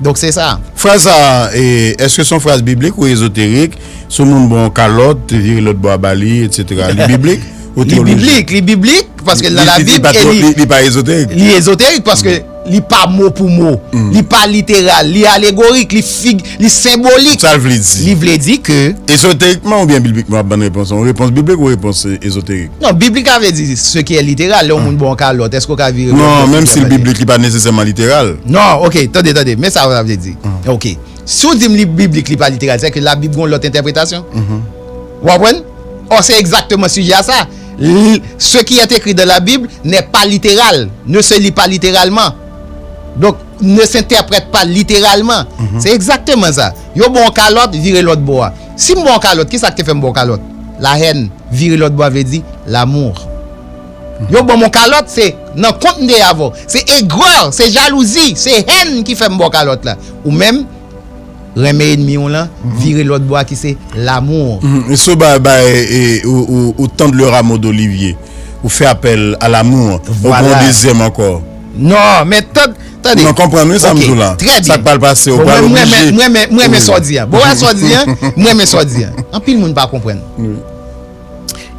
Donk, se sa. Fraz sa, e, èske se yon fraz biblik ou ezoterik? Si yon moun ba w yon kalòt, vire lòt bò a ba li, etsetera. Li biblik ou teyolojik? Li biblik, li biblik, paske l nan Labib e li, li pa ezoterik. Li ezoterik paske li pa mo pou mo, li pa literal, li alegorik, li fig, li senbolik. Sa l vle di? Li vle di ke... Ezoterikman oubyen biblikman w ap ban repons lan? Yon repons biblik ou repons ezoterik? Non, biblik la vle di ce qui est littéral. Lè yon moun ba w yon kalòt, èske w ka vire lòt bò? Non, menm si l biblik, li pa nesesèman literal. Non, ok, tande, tande. Men sa w vle di. Ok. Si w di m li biblik, li pa literal, se ke Labib gen yon lòt entèpretasyon. Ou konprann? Or, se egzakteman sijè a sa. L-, ce qui est écrit dans la Bible n'est pas littéral, ne se lit pas littéralement. Donc, ne s'interprète pas littéralement. Se egzakteman sa. Yo ba w yon kalòt, vire lòt bò a. Si m ba w yon kalòt, kisa k te fè m ba w kalòt? La haine. Vire lòt bò a vle di l'amour. Yo ban m yon kalòt, se nan kont m te ye avè w. Se egrè, se jalouzi, se hèn ki fè m ba w kalòt la. Ou menm, renmen ènmi w lan, vire lòt bò a ki se l'amour. Mhm. E si w bay, bay, e, ou, ou, ou tendre le rameau d'olivier, ou fè apèl à l'amour, ou pran yon dezyèm ankò. Non, men tande, tande. Ou konprann, wi, sa m di w la. Trè byen. Sa k pral pase, ou pral oblije. Bon, mwen, mwen, mwen, mwen, mwen renmen sa w di a. Bon, wè sa w di a. Mwen renmen sa w di a. Anpil moun pa konprann. Wi.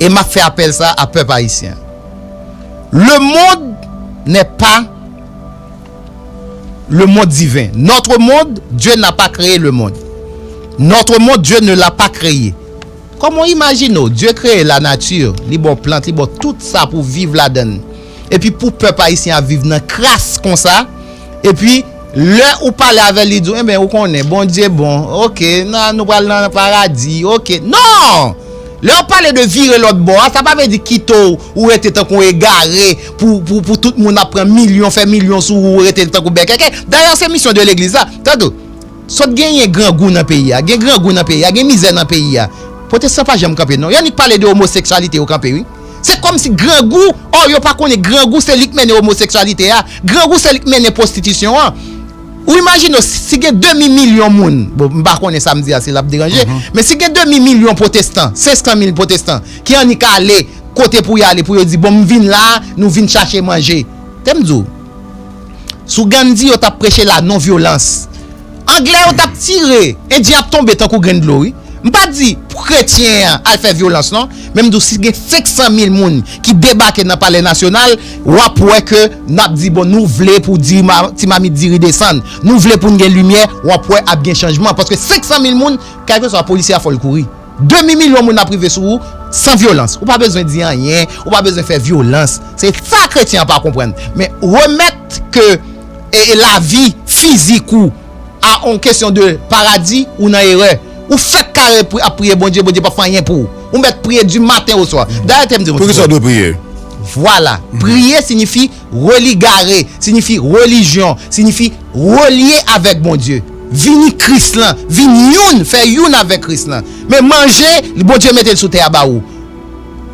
E m ap fè apèl sa a pèp ayisyen. Le monde n'est pas le monde divin. Notre monde, Dieu n'a pas créé le monde. Notre monde, Dieu ne l'a pas créé. Kòman w imajine w, Dye kreye lanati, li ba w plant, li ba w tout sa pou viv ladan l. Epi pou pèp ayisyen ap viv nan kras konsa, epi lè ou pale avè l, li di w, enben, ou konnen, Bondye bon, oke, nan, nou pral nan paradi, oke. Non! Lè w pale de vire lòt bò a, sa pa vle di kite w, ou rete tankou egare, pou, pou, pou tout moun ap pran milyon, fè milyon sou ou, ou rete tankou bèkèkè. Dayè, se misyon de legliz la. Tande w, sot genyen grangou nan peyi a. Gen grangou nan peyi a, gen mizè nan peyi a. Pwotestan pa janm kanpe, non. Yo annik pale de omoseksyalite, yo kanpe, wi. Se kòmsi grangou, ò, yo pa konnen grangou se li k mennen omoseksyalite a. Grangou se li k mennen pwostitisyon an. Ou imajine w, si gen demi milyon moun, bon, m pa konnen sa m di a, si l ap deranje, men si gen demi milyon pwotestan, senk san mil pwotestan, ki annik ale kote pou y ale, pou yo di, bon, m vin la, nou vin chache manje. Tande m di w, sou Gandhi, yo t ap preche la non vyolans. Anglè yo t ap tire, endyen ap tonbe tankou grenn dlo, wi. M pa di pou kretyen an al fè vyolans, non. Men m di w, si gen senk san mil moun ki debake nan Palè Nasyonal, w ap wè ke n ap di, bon, nou vle pou di ma-, ti mamit diri desann. Nou vle pou n gen limyè, w ap wè ap gen chanjman. Paske senk san mil moun, kèlkeswa polisye a, fò l kouri. Demi milyon moun ap rive sou ou san vyolans. Ou pa bezwen di anyen, ou pa bezwen fè vyolans. Se sa kretyen an pa konprann. Men remèt ke, e, e lavi fizik ou a yon kesyon de paradi, ou nan erè. Ou fèk kare pri-, ap priye Bondye, Bondye p ap fè anyen pou ou. Ou mèt priye du matin au soir. Dayè, te m di w. Poukisa w dwe priye? Vwala. Priye siyifi religare, siyifi relijyon, siyifi relye avèk Bondye. Vini Kris lan, vin youn, fè youn avèk Kris lan. Men manje, Bondye mete l sou tè a ba ou.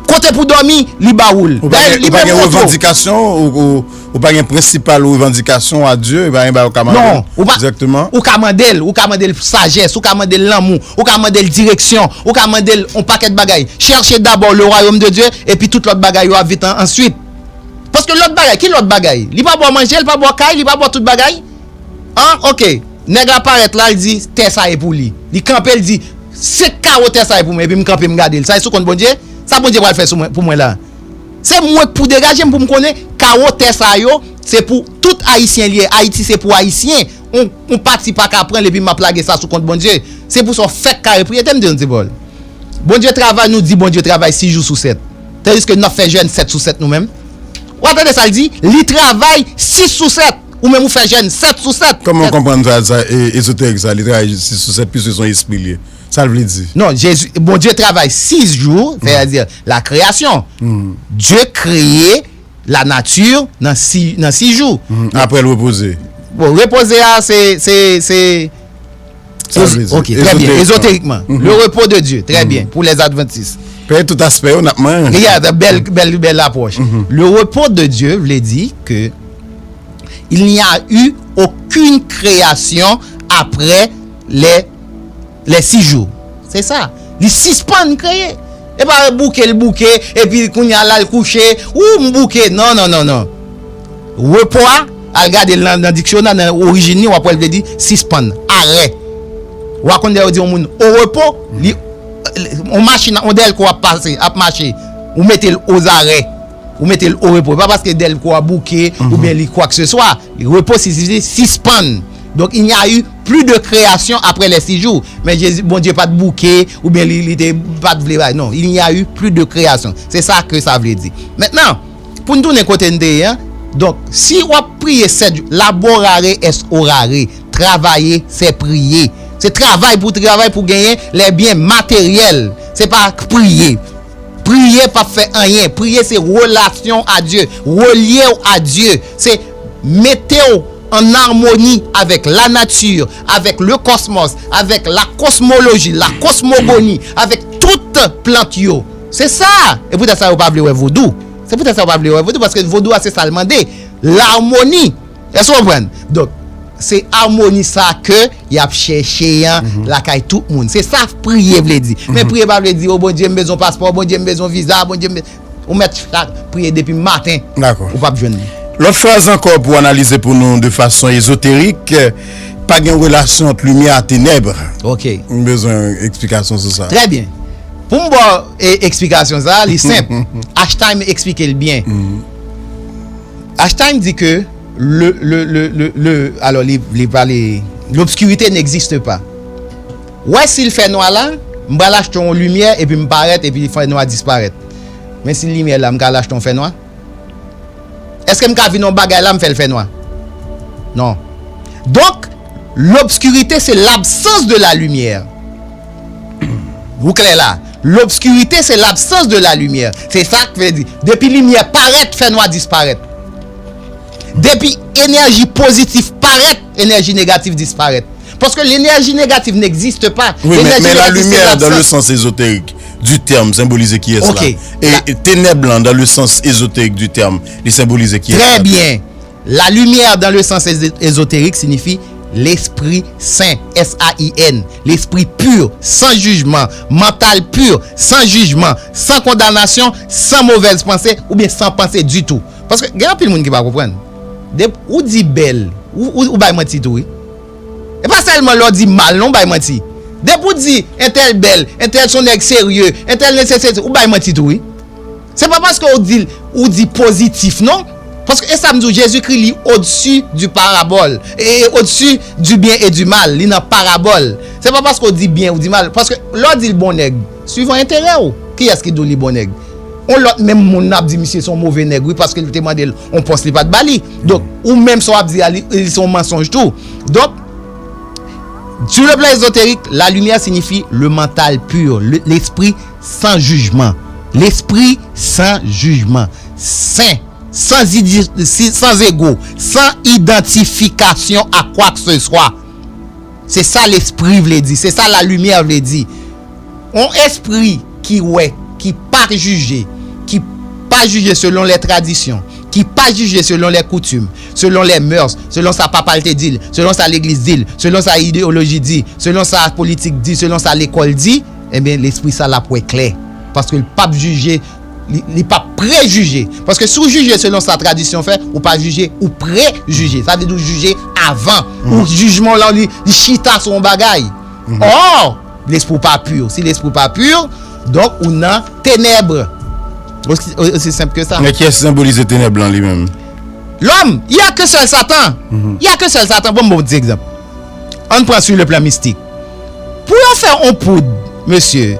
Kote pou dòmi, li ba ou l. Dayè, li menm retwo. Ou pa gen revandikasyon, ou, ou, ou pa gen prensipal revandikasyon a Dye, e pa gen bagay ou ka mande l dirèkteman? Non, ou pa, ou ka mande l, ou ka mande l sajès, ou ka mande l lanmou, ou ka mande l direksyon, ou ka mande l yon pakèt bagay. Cherchez d'abord le royaume de Dieu, epi tout lòt bagay yo ap vin an, answit. Paske lòt bagay, ki lòt bagay? Li pa ba w manje, li pa ba w kay, li pa ba w tout bagay? An, oke. Nèg la parèt la, li di, tè sa e pou li. Li kanpe, li di, senk kawo tè sa e pou mwen, epi m kanpe, m gade l. Sa e sou kont Bondye? Sa Bondye pral fè sou mwen, pou mwen la? Se mwen k pou degaje m pou m konnen kawo tè sa yo, se pou tout Ayisyen li ye. Ayiti se pou Ayisyen. On, on pati pa ka pran l epi m ap lage sa sou kont Bondye. Se pou sa w fèk kare priye. Tande m di w yon ti pawòl. Bondye travay, nou di Bondye travay sis jou sou sèt. Tandiske n ap fè jèn sèt sou sèt nou menm. W ap tande sa l di? Li travay sis sou sèt. Ou menm ou fè jèn sèt sou sèt. Kòman w konprann sa, sa, e, ezoterik sa, li travay sis sou sèt, piske se yon espri l ye? Sa l vle di? Non, Jezi, Bondye travay sis jou, sètadi la kreyasyon. Dye kreye lanati nan sis, nan sis jou. Apre l repoze. Bon, repoze a, se, se, se, sa l vle di? Ok, trè byen. Ezoterikman. Le repos de Dieu, trè byen, pou les adventistes. Peye tout aspè yo, n ap manyen. Regarde, bèl, bèl, bèl apwòch. Le repos de Dieu vle di ke il n'y a eu aucune création après les, les six jours. Se sa. Li sispann kreye. E pa bouke l bouke, epi kounye a l al kouche, ou m bouke. Non, non, non, non. Repo a, al gade l nan, nan diksyonè, nan orijin li, w ap wè l vle di sispann, arè. Ou a konn lè yo di yon moun o repo, li, yon machin, yon dèlko ap pase, ap mache, ou mete l ozarè, ou mete l o repo. E pa paske dèlko a bouke, oubyen li kwakseswa. Repo siyifi sispann. Donk, il n'y a eu plus de création après les six jours. Men Jezi, Bondye pa t bouke, oubyen li, li te pa t vle bay. Non, il n'y a eu plus de création. Se sa ke sa vle di. Mentnan, pou n tounen kote n te ye an, donk, si w ap priye sèt jou, laborare est orare, travailler c'est prier. Se travay pou travay pou genyen les biens matériels. Se pa priye. Priye p ap fè anyen. Priye se relasyon a Dye. Relye w a Dye. Se mete w en harmonie avec la nature, avec le cosmos, avec la cosmologie, la cosmogonie, avec tout plant yo. Se sa. E poutèt sa yo pa vle wè vodou. Se poutèt sa yo pa vle wè vodou, paske vodou a se sa l mande. Larmoni. Èske w konprann? Donk, se amoni sa ke y ap chèche an lakay tout moun. Se sa priye vle di. Men priye pa vle di, o Bondye, m bezwen paspò, Bondye, m bezwen viza, Bondye, m be-, ou mèt chak priye depi maten, ou p ap jwenn li. Lòt fraz ankò pou analize pou nou de fason ezoterik, pa gen relasyon ant limyè a tenèb. Ok. M bezwen eksplikasyon sou sa. Trè byen. Pou m ba w, e, eksplikasyon sa, li senp. Einstein eksplike l byen. Einstein di ke le, le, le, le, le, alò, li, li pale, l'obscurité n'existe pas. Wè, si l fè nwa la, m pral achte yon limyè, epi m parèt, epi fè nwa disparèt. Men si limyè la, m ka al achte yon fè nwa? Èske m ka vin yon bagay la, m fè l fè nwa? Non. Donk, l'obscurité, c'est l'absence de la lumière. Ou klè la? L'obscurité, c'est l'absence de la lumière. Se sa k vle di, depi limyè parèt, fè nwa disparèt. Depi enèji pozitif parèt, enèji negatif disparèt. Paske l'énergie négative n'existe pas. Wi, men, men la lumière dans le sens ésotérique du terme symbolize kiyès la? Ok. E, e tenèb lan, dans le sens ésotérique du terme, li senbolize kiyès la? Trè byen. La lumière dans le sens ézo-, ésotérique signifie l'esprit saint, S A I N, l'esprit pur, sans jugement, mental pur, sans jugement, sans condamnation, sans mauvaise pensée, oubyen san panse ditou. Paske gen anpil moun ki pa konprann. Depi ou di bèl, ou, ou, ou bay manti tou, wi. E pa sèlman lè w di mal, non, w bay manti. Depi w di, entèl bèl, entèl se yon nèg serye, entèl nesesite, ou bay manti tou, wi. Se pa paske w di, ou di pozitif, non. Paske, e sa m di w, Jezikri, li odsi di parabòl, e odsi di byen e di mal, li nan parabòl. Se pa paske w di byen ou di mal, paske lè w di l bon nèg, swivan enterè w, kiyès ki di w li bon nèg? On lòt menm moun ap di misye se yon move nèg, wi, paske li te mande l on pòs, li pa t ba li. Donk, ou menm sa w ap di a, li, li se yon mansonj tou. Donk, sur le plan ésotérique, la lumière signifie le mental pur, le, l'esprit sans jugement. L'esprit sans jugement. Saint, sans idi-, si, sans ego, sans identification à quoi que ce soit. Se sa lespri vle di, se sa la lumière vle di. On espri ki wè, ki pa jije, ki pa jije selon les traditions, ki pa jije selon les coutumes, selon les mœurs, selon sa papa l te di l, selon sa legliz di l, selon sa ideyoloji di, selon sa politik di, selon sa lekòl di, ebyen, lespri sa l ap wè klè. Paske l p ap jije, li, li p ap prejije. Paske si w jije selon sa tradisyon fè, ou pa jije, ou prejije. Sa vle di w jije avan. Ou jijman w la, li, li chita sou yon bagay. Ò, lespri w pa pi. Si lespri w pa pi, donk ou nan tenèb. Osi, osi senp ke sa. Men kiyès ki senbolize tenèb lan li menm? Lòm, il y a que seul Satan. Il y a que seul Satan. Bon, bon, ti egzanp. Ann pran sur le plan mistik. Pou yo fè on poud, mesye,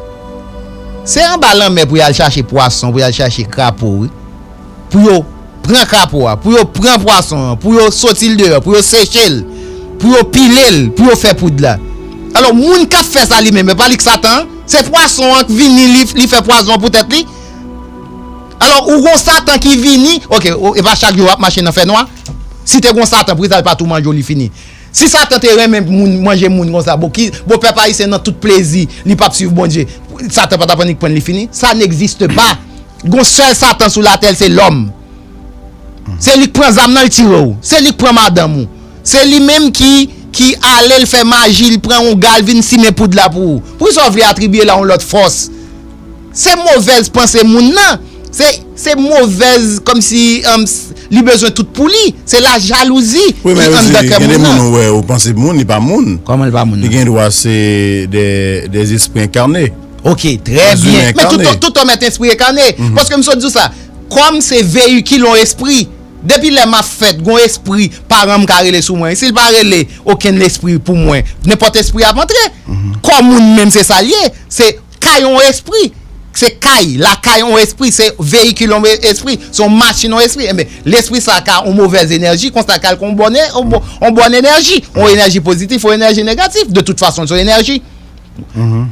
se anba lanmè pou y al chache pwason, pou y al chache krapo, wi. Pou yo pran krapo a, pou yo pran pwason an, pou yo soti l deyò, pou yo seche l, pou yo pile l, pou yo fè poud la. Alò, moun k ap fè sa li menm, e pa li k Satan an? Se pwason an k vini, li, li fè pwason an pou tèt li? Alò, ou gon Satan ki vini, oke, o, e pa chak jou w ap mache nan fènwa? Si te gon Satan, poukisa l pa tou manje w, li fini? Si Satan te renmen moun, manje moun konsa, bon, ki, bon, pèp ayisyen nan tout plezi, li p ap swiv Bondye, Satan pa t ap annik pran l, li fini? Ça n'existe pas. Gon sèl Satan sou latè, se lòm. Se li k pran zam nan, l tire w. Se li k pran madanm ou. Se li menm ki, ki ale, l fè maji, l pran yon gal, vin simen poud la pou ou. Poukisa w vle atribiye l a yon lòt fòs? Se movèz panse moun nan. Se, se movèz, kòmsi, um, li bezwen tout pou li. Se la jalouzi ki anndan kè moun nan. Wi, men yo di, gen de moun ou wè, ou panse moun, li pa moun. Kòman li pa moun? Li gen dwa se de, des esprits incarnés. Ok, trè byen. Men tout, tout homme est esprit incarné. Paske m sot di w sa, kòm se veyikil yon espri, depi lè m ap fèt, gon espri paran m ka rele sou mwen. Si l pa rele okenn espri pou mwen, nenpòt espri ap antre. Kò moun menm se sa l ye. Se kay yon espri. Se kay, lakay yon espri, se veyikil yon espri, se yon machin yon espri. Enben, lespri sa ka yon movèz enèji, konsa ka l kon yon bòn, yon bòn, yon bòn enèji, yon enèji pozitif, yon enèji negatif. De tout fason, se yon enèji.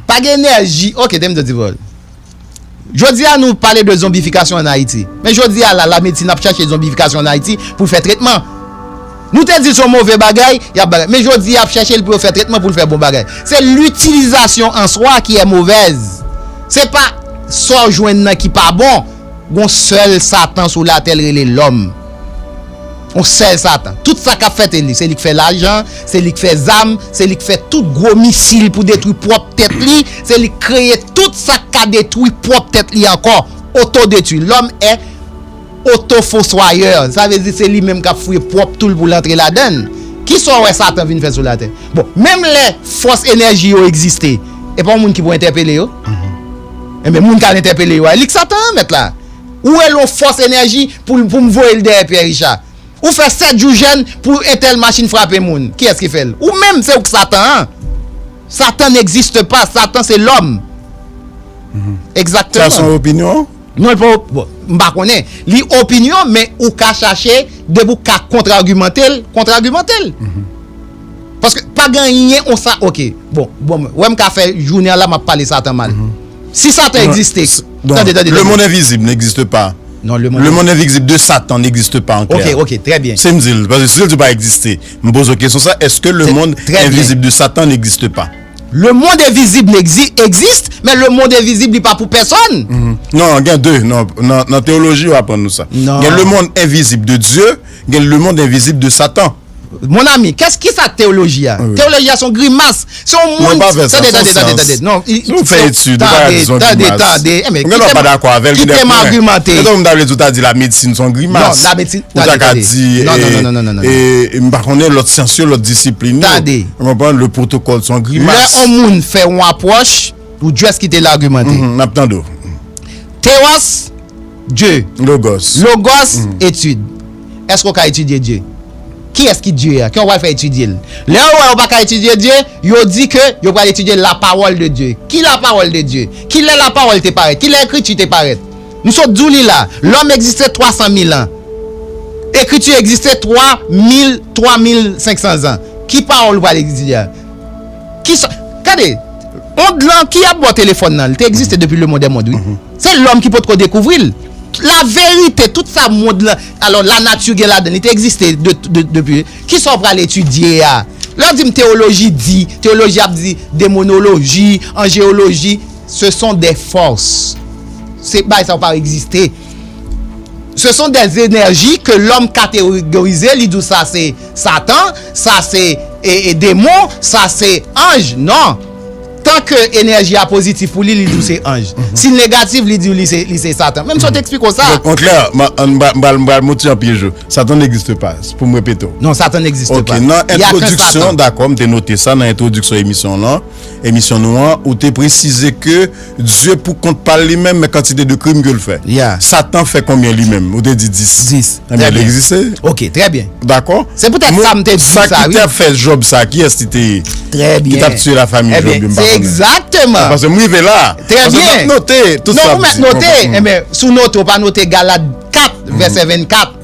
Pa gen enèji. Ok, te m di vòl. Jodi a, nou pale de zonbifikasyon an Ayiti. Men jodi a, la, lamedsin ap chache zonbifikasyon an Ayiti pou fè tretman. Nou te di se yon move bagay, y ap bagay. Men jodi a, y ap chache l pou yo fè tretman pou l fè bon bagay. Se litilizasyon an swa ki è movèz. Se pa sa w jwenn nan ki pa bon. Gon sèl Satan sou latè, l rele lòm. Yon sèl Satan. Tout sa k ap fèt, se li. Se li k fè lajan, se li k fè zam, se li k fè tout gwo misil pou detwi pwòp tèt li, se li k kreye tout sa k ka detwi pwòp tèt li ankò. Otodetwi. Lòm è otofoswayè. Sa vle di se li menm k ap fouye pwòp tou l pou l antre ladan l. Kisa w wè Satan vin fè sou latè? Bon, menm lè fòs enèji yo egziste, e pa yon moun ki pou entèpele yo? Enben, moun k al entèpele yo a, li k Satan an, mèt la. Ou rele yon fòs enèji pou, pou m voye l dèyè Pierre Richard. Ou fè sèt jou jèn pou entèl machin frape moun. Kiyès ki fè l? Ou menm, se ou k Satan an. Satan n'existe pas. Satan, se lòm. Egzakteman. Sa se yon opinyon? Non, li pa op-, bon, m pa konnen. Li opinyon, men ou ka chache, depi w ka kontragimante l, kontragimante l. Paske pa gen anyen on sa, ok. Bon, bon, wè m ka fè jounen an la, m ap pale Satan mal. Si Satan egziste, tande, tande, tande. Le monde invisible n'existe pas. Non, le monde invisible de Satan n'existe pas en clair. Ok, ok, trè byen. Se m di l, paske si l di pa egziste, m poze w kesyon sa, èske le monde invisible de Satan n'existe pas? Le monde invisible exi-, existe, men le monde invisible li pa pou pèsonn. Non, gen de, non, nan, nan teyoloji yo aprann nou sa. Gen le monde invisible de Dieu, gen le monde invisible de Satan. Mon ami, kès, kisa teyoloji a? Teyoloji a se yon grimas. Se yon moun, tande, tande, tande, tande. Non, si w fè etid, ou pa ka di se yon grimas. Tande, tande, tande. Ou gen lè w pa dakò avè l, gen de pwen. Kite m agimante. Se tankou m ta vle di w ta di lamedsin se yon grimas. Non, lamedsin, tande, tande. Ou ta ka di, e, m pa konnen lòt syans yo, lòt disiplin yo. Tande. Ou konprann? Le protokòl se yon grimas. Lè yon moun fè yon apwòch, ou just kite l agimante. N ap tande w. Theos, Dye. Logos. Logos, etid. Èske w ka etidye Dye? Kiyès ki Dye a? Kiyès w pral fè etidye l? Lè yo wè yo pa ka etidye Dye, yo di ke yo pral etidye la parole de Dieu. Ki la parole de Dieu? Kilè la pawòl te parèt? Kilè ekriti te parèt? M sot di w li la. Lòm egziste twa san mil an. Ekriti egziste twa mil, twa mil senk san zan. Ki pawòl ou pral etidye a? Kisa, gade, mond lan, ki ap ba w telefòn nan, li te egziste depi le monde est monde, wi. Se lòm ki potko dekouvri l. La verite, tout sa mond lan, alò, lanati gen ladan l, li te egziste de, de, depi. Kisa w pral etidye a? Lè w di m teyoloji di, teyoloji ap di demonoloji, anjeyoloji, ce sont des forces. Se bagay sa yo pa egziste. Ce sont des énergies que l'homme catégorize, li di w sa se Satan, sa se, e, e, demon, sa se anj. Non. Tan ke enèji a pozitif pou li, li di w se anj. Si l negatif, li di w li se, li se Satan. Men m sot eksplike w sa. Donk, an klè, m, m, m, m pral, m pral mouti an pyej ou. Satan n'existe pas, pou m repete w. Non, Satan n'existe pas. Ok, nan entwodiksyon, dakò, m te note sa nan entwodiksyon emisyon w lan. Emisyon nou an, ou te presize ke Dye pou kont pa l li menm, men kantite de krim ke l fè. Satan fè konbyen li menm? Ou te di dis. Dis. Ebyen, li egziste. Ok, trè byen. Dakò? Se poutèt sa m te di sa, wi. Sa ki te ap fè Jòb sa, kiyès li te ye? Trè byen. Ki t ap tiye lafanmi Jòb yo, m pa konnen. Ebyen, se egzakteman. Paske m rive la. Trè byen. Paske m ap note tout sa w ap di. Non, ou mèt note. Ebyen, si w note, ou pa note Galad kat, vèsè vennkat.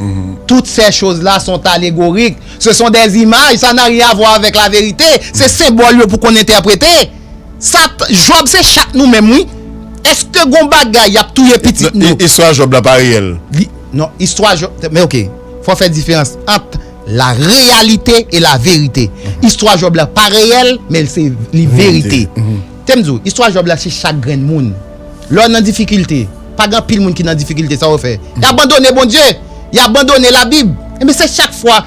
Toutes ces choses-là sont allégoriques. Ce sont des images, ça n'a rien à voir avec la vérité. Se senbòl yo pou konn entèprete. Sa t-, Jòb se chat nou menm, wi. Èske gon bagay y ap touye pitit nou? Non, i-, istwa Jòb la pa reyèl. Li, non, istwa Jòb, men ok, fò fè diferans ant la réalité et la vérité. Istwa Jòb la pa reyèl, men se, li verite. Te m di w, istwa Jòb la se chak grenn moun. Lè w nan difikilte, pa gen anpil moun ki nan difikilte, sa yo fè? Y abandone Bondye, y abandone Labib. Ebyen, se chak fwa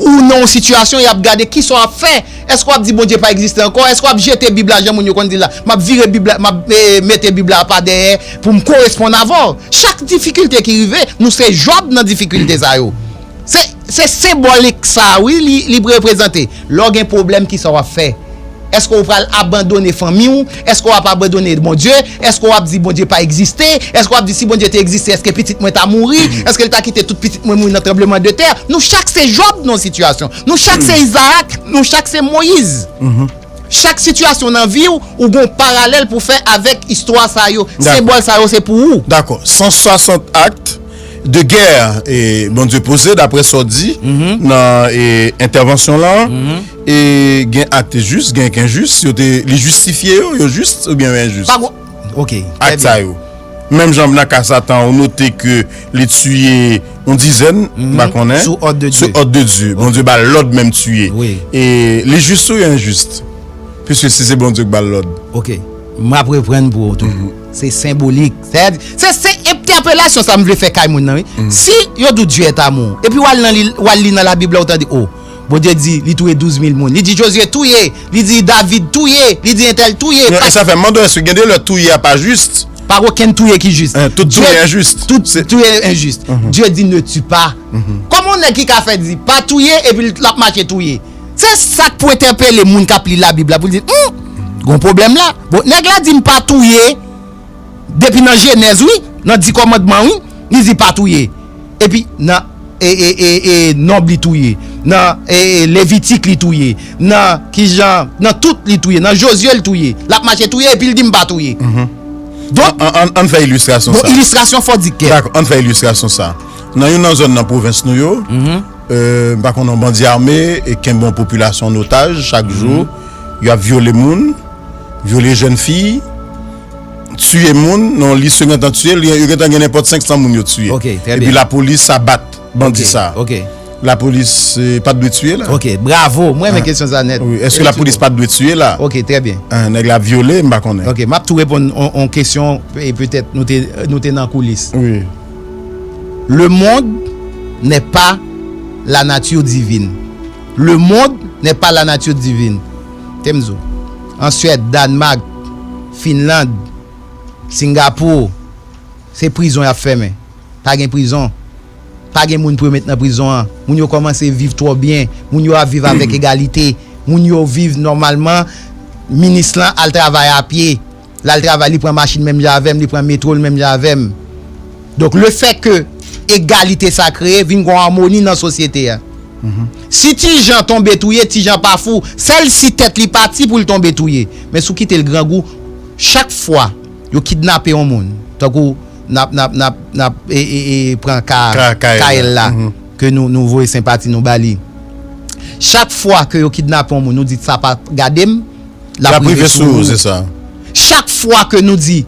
ou nan yon sitiyasyon, y ap gade kisa w ap fè. Èske w ap di Bondye pa egziste ankò? Èske w ap jete Bib la jan moun yo konn di l la? M ap vire Bib la, m ap eh, mete Bib la apa dèyè pou m koresponn avè w. Chak difikilte ki rive, nou se Jòb nan difikilte sa yo. Se, se senbolik sa, wi, li, li reprezante. Lè w gen pwoblèm, kisa w ap fè? Èske w pral abandone fanmi w? Èske w ap abandone Bondye? Èske w ap di Bondye pa egziste? Èske w ap di si Bondye te egziste, èske pitit mwen ta mouri? Èske l ta kite tout pitit mwen mouri nan tranblemanntè? Nou chak se Jòb nan yon sitiyasyon. Nou chak se Izarak. Nou chak se Moyiz. Chak sitiyasyon nan vi w, ou gen yon paralèl pou fè avèk istwa sa yo. Dakò. Senbòl sa yo, se pou ou. Dakò. San swasant akt de guerre, e, Bondye poze, daprè sa w di, nan, e, entèvansyon lan, e, gen akt jis, gen akt enjis, yo te, li jistifye yo, yo jis oubyen yo enjis? Pa gwo-, ok, trè byen. Akt sa yo. Menm jan nan ka Satan, ou note ke li tiye yon dizèn, m pa konnen, sou òd de Dye. Sou òd de Dye. Bondye ba l lòd menm tiye. Wi. E li jis ou enjis? Piske si se Bondye k ba l lòd. Ok. M ap reprann pou ou tou. Se senbolik. Se, se, se entèpelasyon sa m vle fè kay moun nan, wi. Si yo di w Dieu est amour, epi w al nan li, w al li nan Labib la, ou tande, o, Bondye di li touye douz mil moun. Li di Jozye touye, li di David touye, li di entèl touye. Non, e sa fè m mande w, èske gen de lè touye a pa jis? Pa okenn touye ki jis. Tout touye enjis. Tout touye enjis. Dieu dit ne tue pas. Kòman yon nèg ki ka fè di pa touye epi l ap mache touye? Se sa k pou entèpele moun k ap li Labib la pou l di, hmm, gon pwoblèm la. Bon, nèg la di m pa touye depi nan Jenèz, wi, nan Di Kòmandman, wi, li di pa touye. Epi nan e, e, e, e, Nonb li touye, nan e, e, Levitik li touye, nan kijan, nan tout li touye, nan Jozye l touye, l ap mache touye epi l di m pa touye. Donk, an, an, an fè ilistrasyon sa. Bon, ilistrasyon fò di kè. Dakò, an fè ilistrasyon sa. Nan youn nan zòn nan pwovens nou yo, euh, m pa konnen, yon bandi ame e kenbe yon popilasyon an otaj chak jou. Y ap vyole moun, vyole jèn fi, tiye moun, nan lis yo gentan tiye, li, yo gentan gen nenpòt senk san moun yo tiye. Ok, trè byen. Epi lapolis abat bandi sa. Ok, ok. Lapolis, eh, pa t dwe tiye la. Ok, bravo. Mwen renmen kesyon sa nèt. Wi, èske lapolis pa t dwe tiye la? Ok, trè byen. Nèg la vyole, m pa konnen. Ok, m ap tou reponn on, on kesyon, e petèt nou te, nou te nan koulis. Wi. Le monde n'est pas la nature divine. Le monde n'est pas la nature divine. Temzo. An Swèd, Dànmak, Finland, Singapou, se prizon y ap fèmen. Pa gen prizon. Pa gen moun pou yo met nan prizon an. Moun yo kòmanse viv twò byen. Moun yo ap viv avèk egalite. Moun yo viv nòmalman. Minis lan al travay a pye. L al travay, li pran machin menm jan avè m, li pran metwo l menm jan avè m. Donk, lefètke egalite sa kreye, vin gon amoni nan sosyete a. Si Ti Jan tonbe touye, Ti Jan pa fou, sèl si tèt li pati pou l tonbe touye. Men si w kite l grangou, chak fwa yo kidnape yon moun, tankou n ap, n ap, n ap, n ap, e, e, e, pran ka, ka Kayèl la, ke nou, nou voye senpati nou ba li. Chak fwa ke yo kidnape yon moun, nou di sa pa gade m, l ap rive sou ou. Se sa. Chak fwa ke nou di,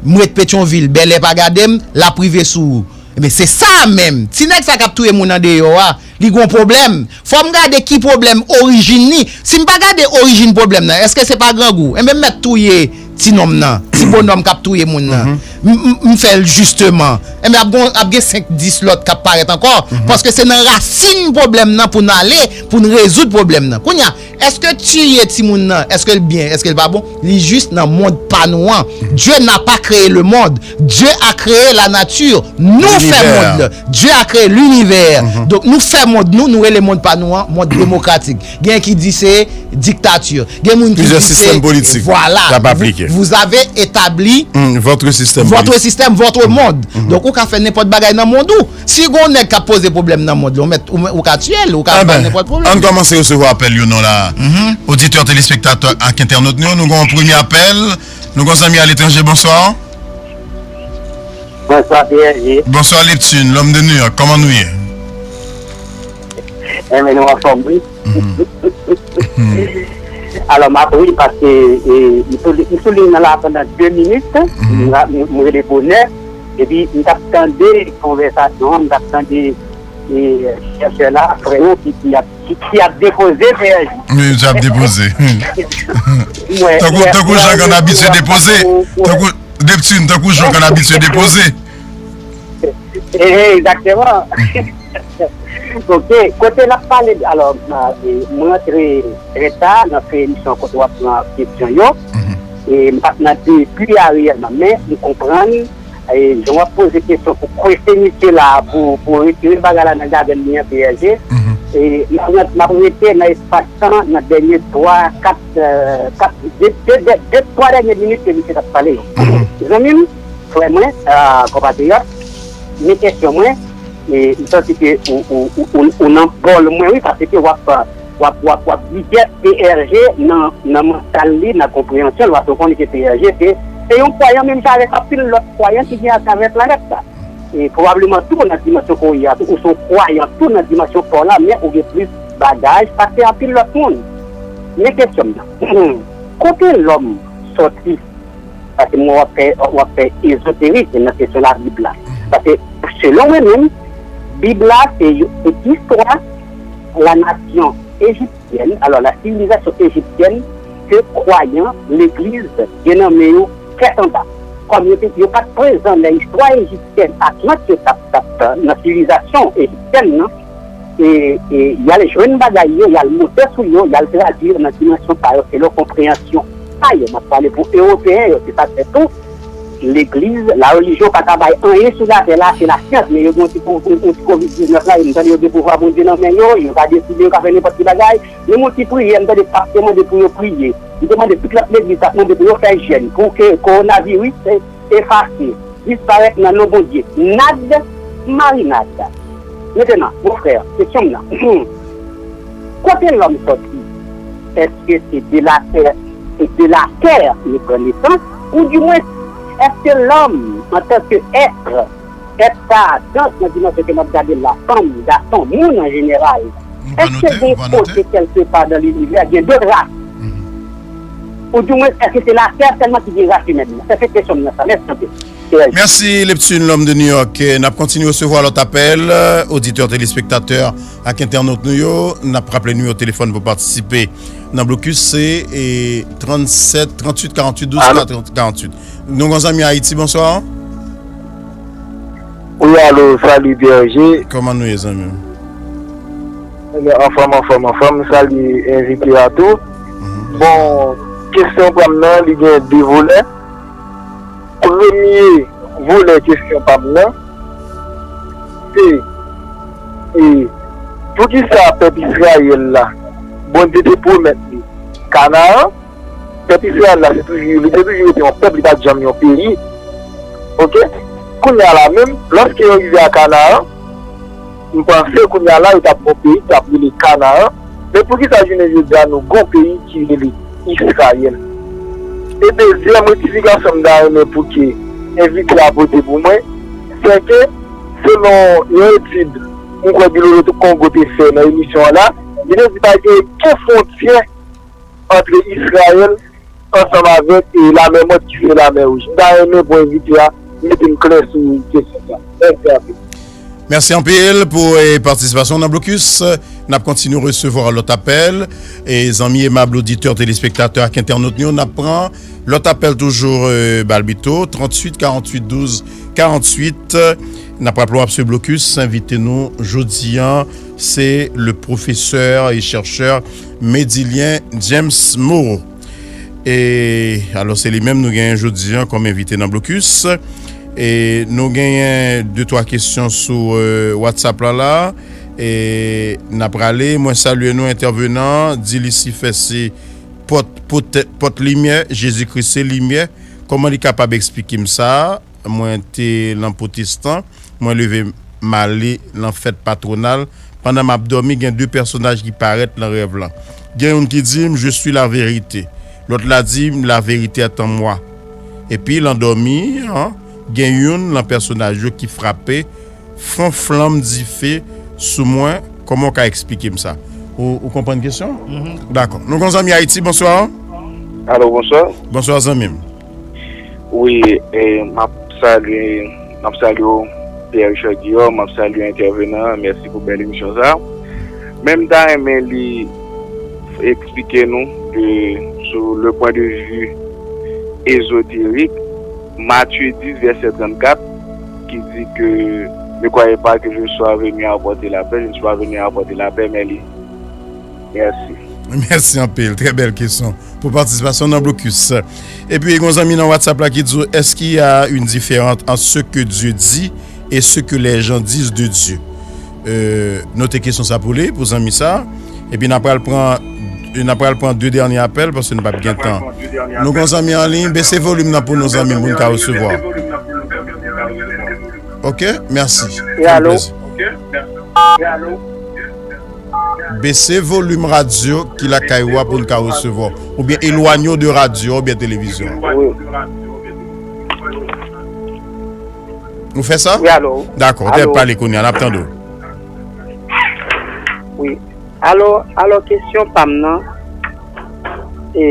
m ret Petyonvil, bèlè pa gade m, l ap rive sou ou. Ebyen, se sa menm. Ti nèg sa k ap touye moun andeyò a, li gon pwoblèm. Fò m gade ki pwoblèm orijin li. Si m pa gade orijin pwoblèm nan, èske se pa grangou? Ebyen, m mèt touye ti nonm nan, ti bonòm k ap touye moun nan. M, m, m fè l jisteman. Ebyen, ap gon, ap gen senk, dis lòt k ap parèt ankò. Paske se nan rasin pwoblèm nan pou n ale, pou n rezoud pwoblèm nan. Kounye a, èske tiye timoun nan, èske l byen, èske l pa bon? Li jis nan mond pa nou an. Dieu n'a pas créé le monde. Dieu a créé la nature. Nou fè mond lan. Dieu a créé l'univers. Donk, nou fè mond nou, nou rele mond pa nou an, mond demokratik. Gen ki di se diktati. Gen moun ki di se, vwala, vous, vous avez établi votre système, votre monde. Donk, ou ka fè nenpòt bagay nan mond ou. Si gon nèg k ap poze pwoblèm nan mond lan, ou mèt, ou, ou ka tiye l, ou ka bay nenpòt pwoblèm. Ann kòmanse resevwa apèl yo non la. Oditè, telespektatè ak entènot nou, nou gon premye apèl. Nou gon zanmi aletranje, bonswa. Bonswa, P R G. Bonswa, Leptune, l'homme de New York. Kòman nou ye? Enben, nou anfòm, wi. Alò, m ap ri paske, e, m sou li, m sou liy nan la pandan de minit. M ra-, m, m rele bonè. Epi, m t ap tande konvèsasyon an, m t ap tande, e, chèchè la, frè yo ki, ki ap, ki, ki ap depoze, frè. Wi, ki ap depoze. Tankou, tankou jan k ann abitye depoze. Tankou, Neptune, tankou jan k ann abitye depoze. E, e, egzakteman. Ok, kote n ap pale, alò, e, mwen rantre trè ta nan fen emisyon kote w ap pran kesyon yo. E m pa t nan debi a reyèlman, men m konprann, e, jan w ap poze kesyon pou kwese misye la, pou, pou retire bagay la nan gavèl li an, P R G. E m ap ret-, m ap rete nan espas tan nan dènye twa, kat, e, kat, de, de, de, de, twa dènye minit ke misye t ap pale yo. Zanmi m, frè mwen, e, konpatriyòt, men kesyon mwen, e, m santi ke ou, ou, ou, ou, ou nan bòl mwen, wi, paske w ap, w ap, w ap, w ap digè P R G nan, nan mantal li, nan konpreyansyon l, paske w konnen ke P R G se, se yon kwayan menm jan avèk anpil lòt kwayan ki gen atravè planèt la. E pwobableman tou nan dimansyon ke w ye a tou, ou se yon kwayan tou nan dimansyon kò la, men ou gen plis bagaj pase anpil lòt moun. Men kesyon m nan, kote lòm sòti? Paske mwen w ap fè, w ap fè ezoterik nan kesyon Labib la. Paske selon mwen menm, Bib la se yo, se istwa la nasyon ejipt ejipsyèn, alò, la sivilizasyon ejipsyèn ke kwayan, legliz, gen nan men yo tèt anba. Kòm yo te, yo pa t prezan nan istwa ejipsyèn, Atlant yo t ap, t ap, nan sivilizasyon ejipsyèn nan, e, e, y al jwenn bagay yo, y al monte sou yo, y al tradui yo nan dimansyon pa yo, selon konpreyansyon pa yo. M ap pale pou Ewopeyen yo, se sa k fè tou, legliz, larelijyon pa ka bay anyen sou latè la, se lasyans, men yo gen yon ti ko-, yon, yon ti kovid diznèf la, e m tande yo gen pouvwa Bondye nan men yo, yo ka deside, yo ka fè nenpòt ki bagay. Menm yon ti priyè, m tande pastè mande pou yo priye. Li te mande tout lòt legliz, t ap mande pou yo fè jèn, pou ke kowonaviris e, efase, disparèt nan non Bondye. Nad marinad. Mentenan, mon frè, kesyon m nan, kote lòm sòti? Èske se de la tè, se de la tè nou pran nesans? Ou dimwens, èske lòm, antanke èt, èt pa, dan, nan dimansyon ke n ap gade la, fanm, gason, moun an jeneral, èske gen kote kèlke pa nan linivè gen dòt ras? Ou dimwens, èske se latè sèlman ki gen ras imèn nan? Se, se kesyon m nan sa. Mèsi anpil. Mèsi, Leptune, l'homme de New York. E, n ap kontinye resevwa lòt apèl, oditè, telespektatè ak entènot nou yo. N ap raple nimewo telefòn pou patisipe nan blokis, se, e, trannsèt, trantuit, karanntuit, douz, karanntuit. Nou gen zanmi Ayiti, bonswa. Wi, alo, salut P R G. Kòman nou ye, zanmi m? Ebyen, anfòm, anfòm, anfòm. Salut envite a tou. Bon, kesyon pa m nan, li gen de volè. Premye volè kesyon pa m nan, se, e, poukisa pèp Izrayèl la, Bondye te pwomèt li Kanaran? Pèp Izrayèl la, se toujou, li te toujou rete yon pèp, li pa t janm yon peyi. Oke? Kounye a la menm, lòske yo rive a Kanaran, m panse kounye a la, yo t ap gon peyi ki t ap rele Kanaran. Men poukisa jounen jodi a, nou gon peyi ki rele Izrayèl? E dezyèm rektifikasyon m ta renmen pou ke envite a pote pou mwen, se ke, selon yon etid m kwè Bilolo Kongo te fè nan emisyon an la, li te di pa gen okenn fwontyè antre Izrayèl ansanm avèk, e, Lamè Mòt ki se Lamè Wouj. M ta renmen pou envite a mete m klè sou kesyon sa. Mèsi anpil. Mèsi anpil pou, e, patisipasyon nan blokis. N ap kontinye resevwa lòt apèl. E, zanmi emab oditè, telespektatè ak entènot nou yo, n ap pran lòt apèl toujou, e, Balbito, trantuit, karanntuit, douz, karanntuit. N ap raple w ap swiv blokis. Envite nou jodi a, se le pwofesè e chèchè Medilien James Moreau. E, alò, se li menm nou genyen jodi a kòm envite nan blokis. E, nou genyen de twa kesyon sou, e, WhatsApp la, la. E, n ap rale. Mwen salye nou, entèvenan. Di Lisifè se pòt, pòt, pòt limyè. Jezi Kris se limyè. Kòman li kapab eksplike m sa? Mwen te lan pwotestan, mwen leve m ale lan fèt patwonal. Pandan m ap dòmi, gen de pèsonaj ki parèt lan rèv lan. Gen youn ki di m, "Je suis la vérité." Lòt la di m, "La vérité est en moi." Epi, lan dòmi an, gen youn lan pèsonaj yo ki frape fon flanm dife sou mwen. Kòman w ka eksplike m sa? Ou, ou konprann kesyon an? Dakò. Nou gon zanmi Ayiti, bonswa. Alo, bonswa. Bonswa, zanmi m. Wi, e, m ap salye, m ap salye w, P R Richard Guillaume, m ap salye entèvenan an, mèsi pou bèl emisyon sa a. Men m ta renmen li eksplike nou, e, sou le point de vue ésotérik, Matye dis, vèsè trannkat, ki di ke Ne croyez pas que je sois venu apporter la paix, je ne suis pas venu apporter la paix, mais li. Merci. Mèsi anpil. Trè bèl kesyon pou patisipasyon nan blokis. Epi, gon zanmi nan WhatsApp la ki di, est-ce qu'il y a une différence entre ce que Dieu dit et ce que les gens disent de Dieu? Euh, note kesyon sa pou li, pou zanmi sa. Epi, n ap pral pran, n ap pral pran de dènye apèl paske nou p ap gen tan. Nou gon zanmi an liy, bese volim nan pou nou zanmi, pou n ka resevwa. Ok, mèsi. Bese volim radyo ki lakay ou a pou n ka resevwa w. Oubyen elwanye w de radyo oubyen televizyon. Ou fè sa? Dakò, ou te pale kounye a, n ap tande w. Wi. Alò, alò kesyon pa m nan, e,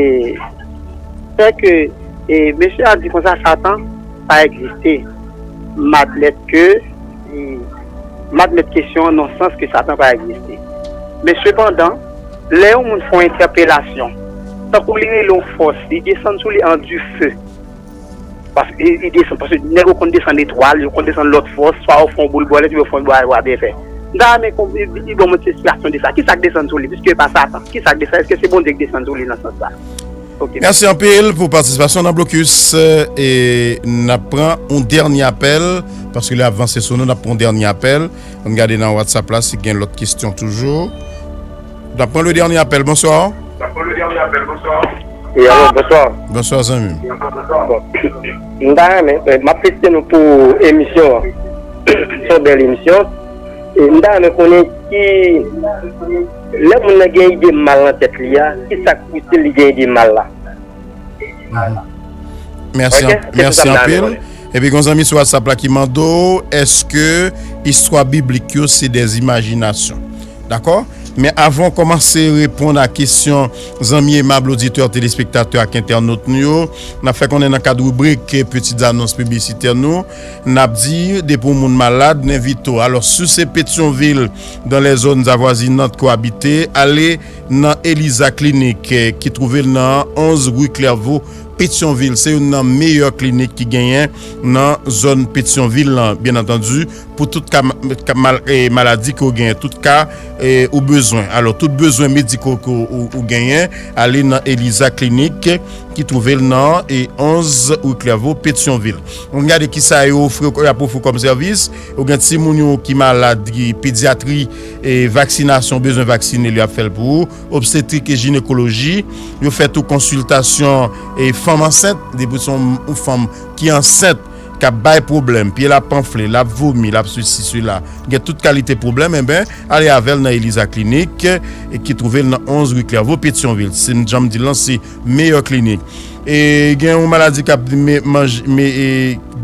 sè ke, e, mesye a di konsa Satan pa egziste. M admèt ke, e, m admèt kesyon an nan sans ke Satan pa egziste. Men sepandan, lè yon moun fè yon entèpelasyon, tankou li rele yon fòs, li desann sou li an dife. Paske li desann, paske nèg yo konn desann etwal, yo konn desann lòt fòs, swa yo fè yon boul bwè, lè yo fè yon boul bwè, byen fè. M ta renmen kon li ban mwen ti esplikasyon de sa. Kisa k desann sou li, piske e pa Satan? Kisa k desann? Èske se Bondye k desann sou li nan sans sa? Ok. Mèsi anpil pou patisipasyon nan blokis. E n ap pran yon dènye apèl, paske lè ap vanse sou nou, n ap pran yon dènye apèl. Ann gade nan WhatsApp la si gen lòt kesyon toujou. N ap pran le dènye apèl. Bonswa. Wi, alo, bonswa. Bonswa, zanmi m. M ta renmen, m ap felisite nou pou emisyon an. Se yon bèl emisyon. E m ta renmen konnen ki lè moun nan gen ide mal nan tèt li a, ki sa k pouse li gen ide mal la? Mèsi anpil. Epi gon zanmi sou WhatsApp la ki mande w, èske istwa biblik yo se de imajinasyon? Dakò? Men avan w kòmanse reponn a kesyon zanmi emab oditè, telespektatè ak entènot nou yo, n ap fè konnen nan kad ribrik Petites annonces publicitaires nou, n ap di depi yon moun malad, n envite w. Alò, si w se Petyonvil, dans les zones avoisinantes ke w abite, ale nan Eliza Klinik ki twouve l nan onz ri Klèvo, Petyonvil. Se youn nan meyè klinik ki genyen nan zòn Petyonvil lan, byen antandi, pou tout ka, ka mal, e, maladi ke w genyen, tout ka e, ou bezwen. Alò, tout bezwen mediko ke w, ou genyen, ale nan Eliza Klinik ki twouve l nan e onz ri Klèvo, Petyonvil. Ou gade kisa yo ofri, y ap ofri kòm sèvis. Ou gen timoun yo ki malad, ki pedyatri, e vaksinasyon, bezwen vaksine l, y ap fè l pou ou. Obstetrik e jinekoloji, yo fè tou konsiltasyon e fanm ansent, depi se yon fanm ki ansent, k ap bay pwoblèm, pye l ap anfle, l ap vomi, l ap sesi sela, gen tout kalite pwoblèm, enben, ale avè l nan Eliza Klinik, e ki twouve l nan onz ri Klèvo, Petyonvil. Se, jan m di l lan, se meyè klinik. E gen yon maladi k ap me, manje, me, e,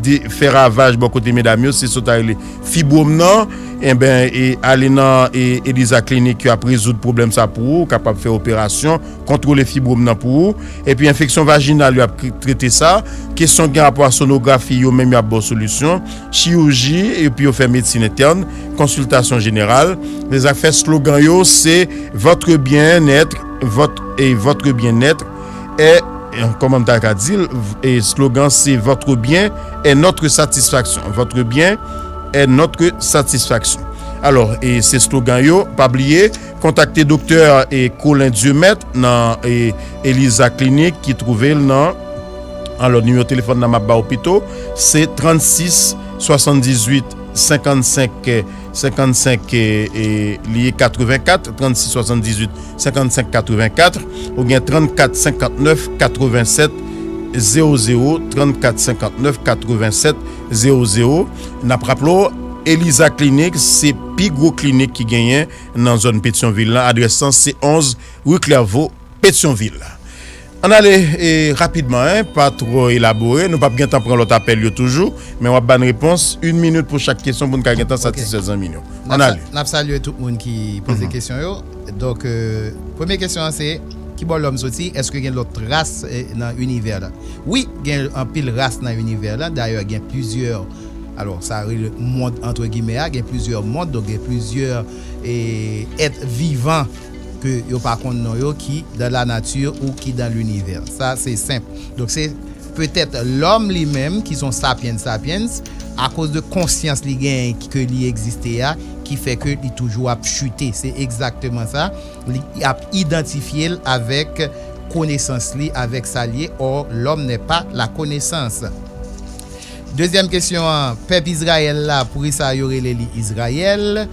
de, fè ravaj bò kote medam yo, se sa w ta rele fibwòm nan, enben, e, ale nan e, Eliza Klinik, yo ap rezoud pwoblèm sa pou ou, kapab fè operasyon, kontwole fibwòm nan pou ou. Epi enfeksyon vajinal, yo ap k-, trete sa. Kesyon gen rapò a sonografi, yo menm yo ap ba w solisyon. Chiriji, epi yo fè medsin entèn, konsiltasyon jeneral. Lè zafè slogan yo, se votre bien-être, votre, et votre bien-être est, e, kòman m ta ka di l, e slogan se votre bien est notre satisfaction. Votre bien est notre satisfaction. Alò, e se slogan yo, pa bliye, kontakte doktè, e, Colin Dieumet nan, e, Eliza Klinik ki twouve l nan, alò, nimewo telefòn nan m ap ba w pito, se trannsis swasanndizuit senkannsenk, senkannsenk, e, e, li ye katrevenkat, trannsis swasanndizuit senkannsenk katrevenkat, oubyen trannkat senkantnèf katrevensèt zewo zewo, trannkat senkantnèf katrevensèt zewo zewo. N ap raple w, Eliza Klinik se pi gwo klinik ki genyen nan zòn Petyonvil lan. Adrès lan se onz ri Klèvo, Petyonvil. Ann ale, e, rapidman, en, pa twò elabore. Nou p ap gen tan pran lòt apèl yo toujou, men w ap ba n repons. Yon minit pou chak kesyon pou n ka gen tan satisfè zanmi nou. Ann ale. N ap salye tout moun ki poze kesyon yo. Donk, e, premye kesyon an se, ki bò lòm soti? Èske gen lòt ras, e, nan inivè la? Wi, gen anpil ras nan inivè la. Dayè, gen plizyè, alò, sa rele mond, antre gimè a, gen plizyè mond, donk gen plizyè, e, èt vivan ke yo pa konn non yo, ki dans la nature ou ki dans l'univers. Sa, se senp. Donk, se petèt lòm li menm, ki se yon sapiens sapiens, Akoz de konsyans li genyen ke li egziste a, ki fè ke li toujou ap chite. Se egzakteman sa. Li ap idantifye l avèk konesans li, avèk sa l ye. Or, l'homme n'est pas la connaissance. Dezyèm kesyon an, pèp Izrayèl la, poukisa yo rele li Izrayèl?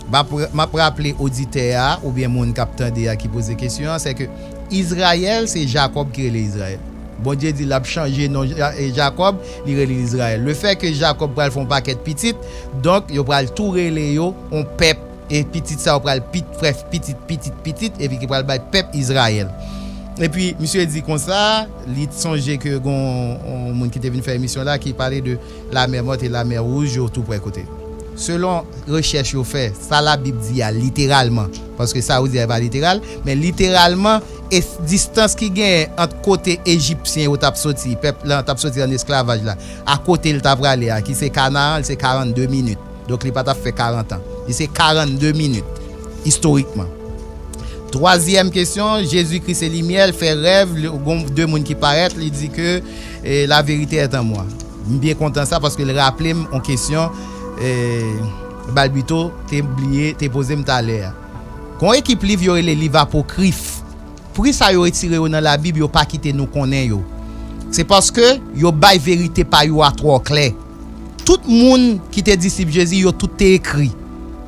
M ap, m ap raple oditè a, oubyen moun k ap tande a ki poze kesyon an, se ke Izrayèl, se Jakòb ki rele Izrayèl. Bondye di l ap chanje non Ja- e Jakòb, li rele l Izrayèl. Le fè ke Jakòb pral fè yon pakèt pitit, donk yo pral tou rele yo yon pèp, e pitit sa yo pral pit, fè pitit, pitit, pitit, epi ki pral bay pèp Izrayèl. Epi, misye di konsa, li sonje ke gon yon moun ki te vin fè emisyon la, ki pale de Lamè Mòt e Lamè Wouj, yo tou prè kote. Selon rechèch yo fè, sa Labib di a literalman, paske sa yo di a pa literal, men literalman, e distans ki genyen ant kote Ejipsyen yo t ap soti, pèp lan t ap soti an esklavaj la, a kote l ta prale a, ki se Kanaan, se karannde minit. Donk, li pa t ap fè karant an. Li se karannde minit, istorikman. Twazyèm kesyon, Jezikri se limyè, l fè rèv, li- gon de moun ki parèt, li di ke, eh, la vérité est en moi. M byen kontan sa paske l raple m yon kesyon, eh, Balbito te bliye, te poze m talè a. Gon ekip liv yo rele liv apokrif. Poukisa yo retire yo nan Labib, yo pa kite nou konnen yo? Se paske yo bay verite pa yo a twò klè. Tout moun ki te disip Jezi, yo tout te ekri.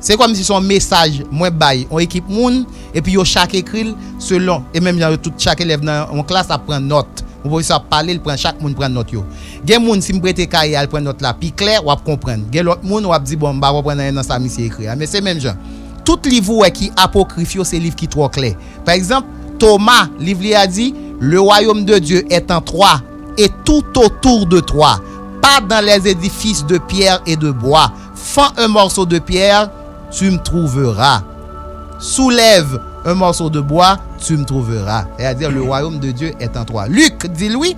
Se kòmsi se yon mesaj mwen bay yon ekip moun, epi yo chak ekri l selon, e menm jan yo tout, chak elèv nan yon klas ap pran nòt. Yon pwofesè ap pale, l pran, chak moun pran nòt yo. Gen moun, si m prete kaye a, l pran nòt la pi klè, w ap konprann. Gen lòt moun, w ap di, "Bon, m pa konprann anyen nan sa misye ekri a." Men se menm jan. Tout liv ou wè ki apokrif yo, se liv ki twò klè. Pa egzanp, Toma, liv li a di, "Le royaume de Dieu est en toi et tout autour de toi, pas dans les édifices de pierre et de bois. Fends un morceau de pierre, tu me trouveras. Soulève un morceau de bois, tu me trouveras." C'est-à-dire, "Le royaume de Dieu est en toi." Lik di l wi,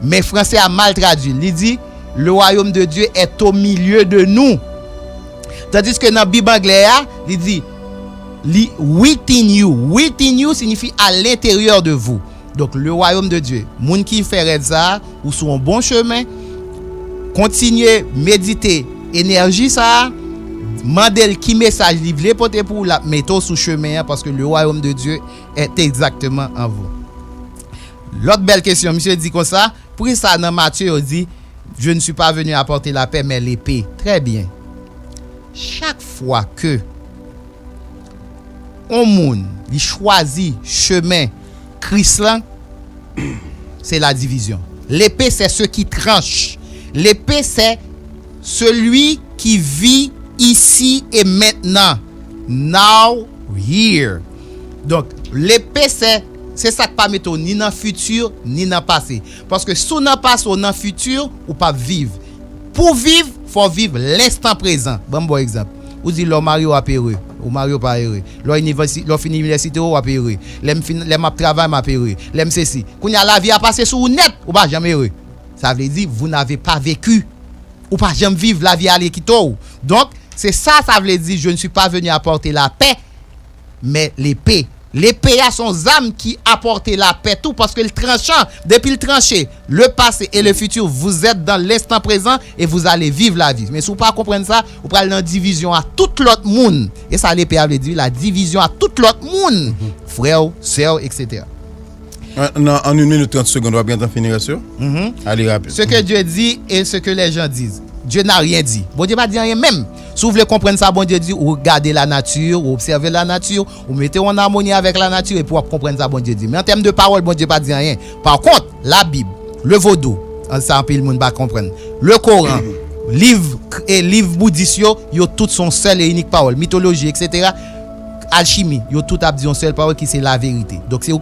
men franse a mal tradui l. Li di, "Le royaume de Dieu est au milieu de nous." Tandis que nan Bib anglè a, li di, li "within you." "Within you" signifie "à l'intérieur de vous." Donk, le royaume de Dieu, moun ki fè rèv sa a, ou sou yon bon chemen, kontinye medite enèji sa a, mande l ki mesaj li vle pote pou ou, l ap mete w sou chemen an, paske le royaume de Dieu est exactement en vous. Lòt bèl kesyon, misye di konsa, poukisa nan Matye yo di, "Je ne suis pas venu apporter la paix, mais l'épée"? Trè byen. Chak fwa ke yon moun li chwazi chemen Kris lan, se la divizyon. L'épée, c'est ce qui tranche. L'épée, c'est celui qui vit ici et maintenant. Now, here. Donk, lepe se, se sa k pa mete w ni nan fiti, ni nan pase. Paske si w nan pase, w nan fiti, ou p ap viv. Pou w viv, fò w viv lenstan prezan. Ban m ba w egzanp. Ou di lè w marye, w ap ere. Ou marye, w pa ere. Lè w inivèsi-, lè w fin inivèsite w, w ap ere. Lè m fin, lè m ap travay, m ap ere. Lè m sesi. Kounye a, lavi a pase sou ou nèt, ou pa janm ere. Sa vle di, vous n'avez pas vécu. Ou pa janm viv, lavi ale kite w. Donk, se sa, sa vle di, je ne suis pas venu apporter la paix, mais l'épée. Lepe a se yon zam ki apòte lapè tou, paske l tranchan. Depi l tranche, le passé et le futur, vous êtes dans l'instant présent et vous allez vivre la vie. Men si w pa konprann sa, ou pral nan divizyon a tout lòt moun. E sa lepe a vle di, la divizyon a tout lòt moun. Frè w, sè w, et cetera. An, nan, an une minute trente secondes, w ap gentan fini rès yo? Mhm. Ale rapid. Ce que Dieu dit et ce que les gens disent. Dieu n'a rien dit. Bondye pa di anyen menm. Si w vle konprann sa Bondye di, ou gade lanati, ou obsève lanati, ou mete w an amoni avèk lanati, epi w ap konprann sa Bondye di. Men an tèm de pawòl, Bondye pa di anyen. Pa kont, Labib, le vodou, an sa anpil moun pa konprann, le Koran, liv, e liv boudis yo, yo tout se yon sèl e inik pawòl. Mitoloji, et cetera, alchimi, yo tout ap di yon sèl pawòl ki se laverite. Donk, se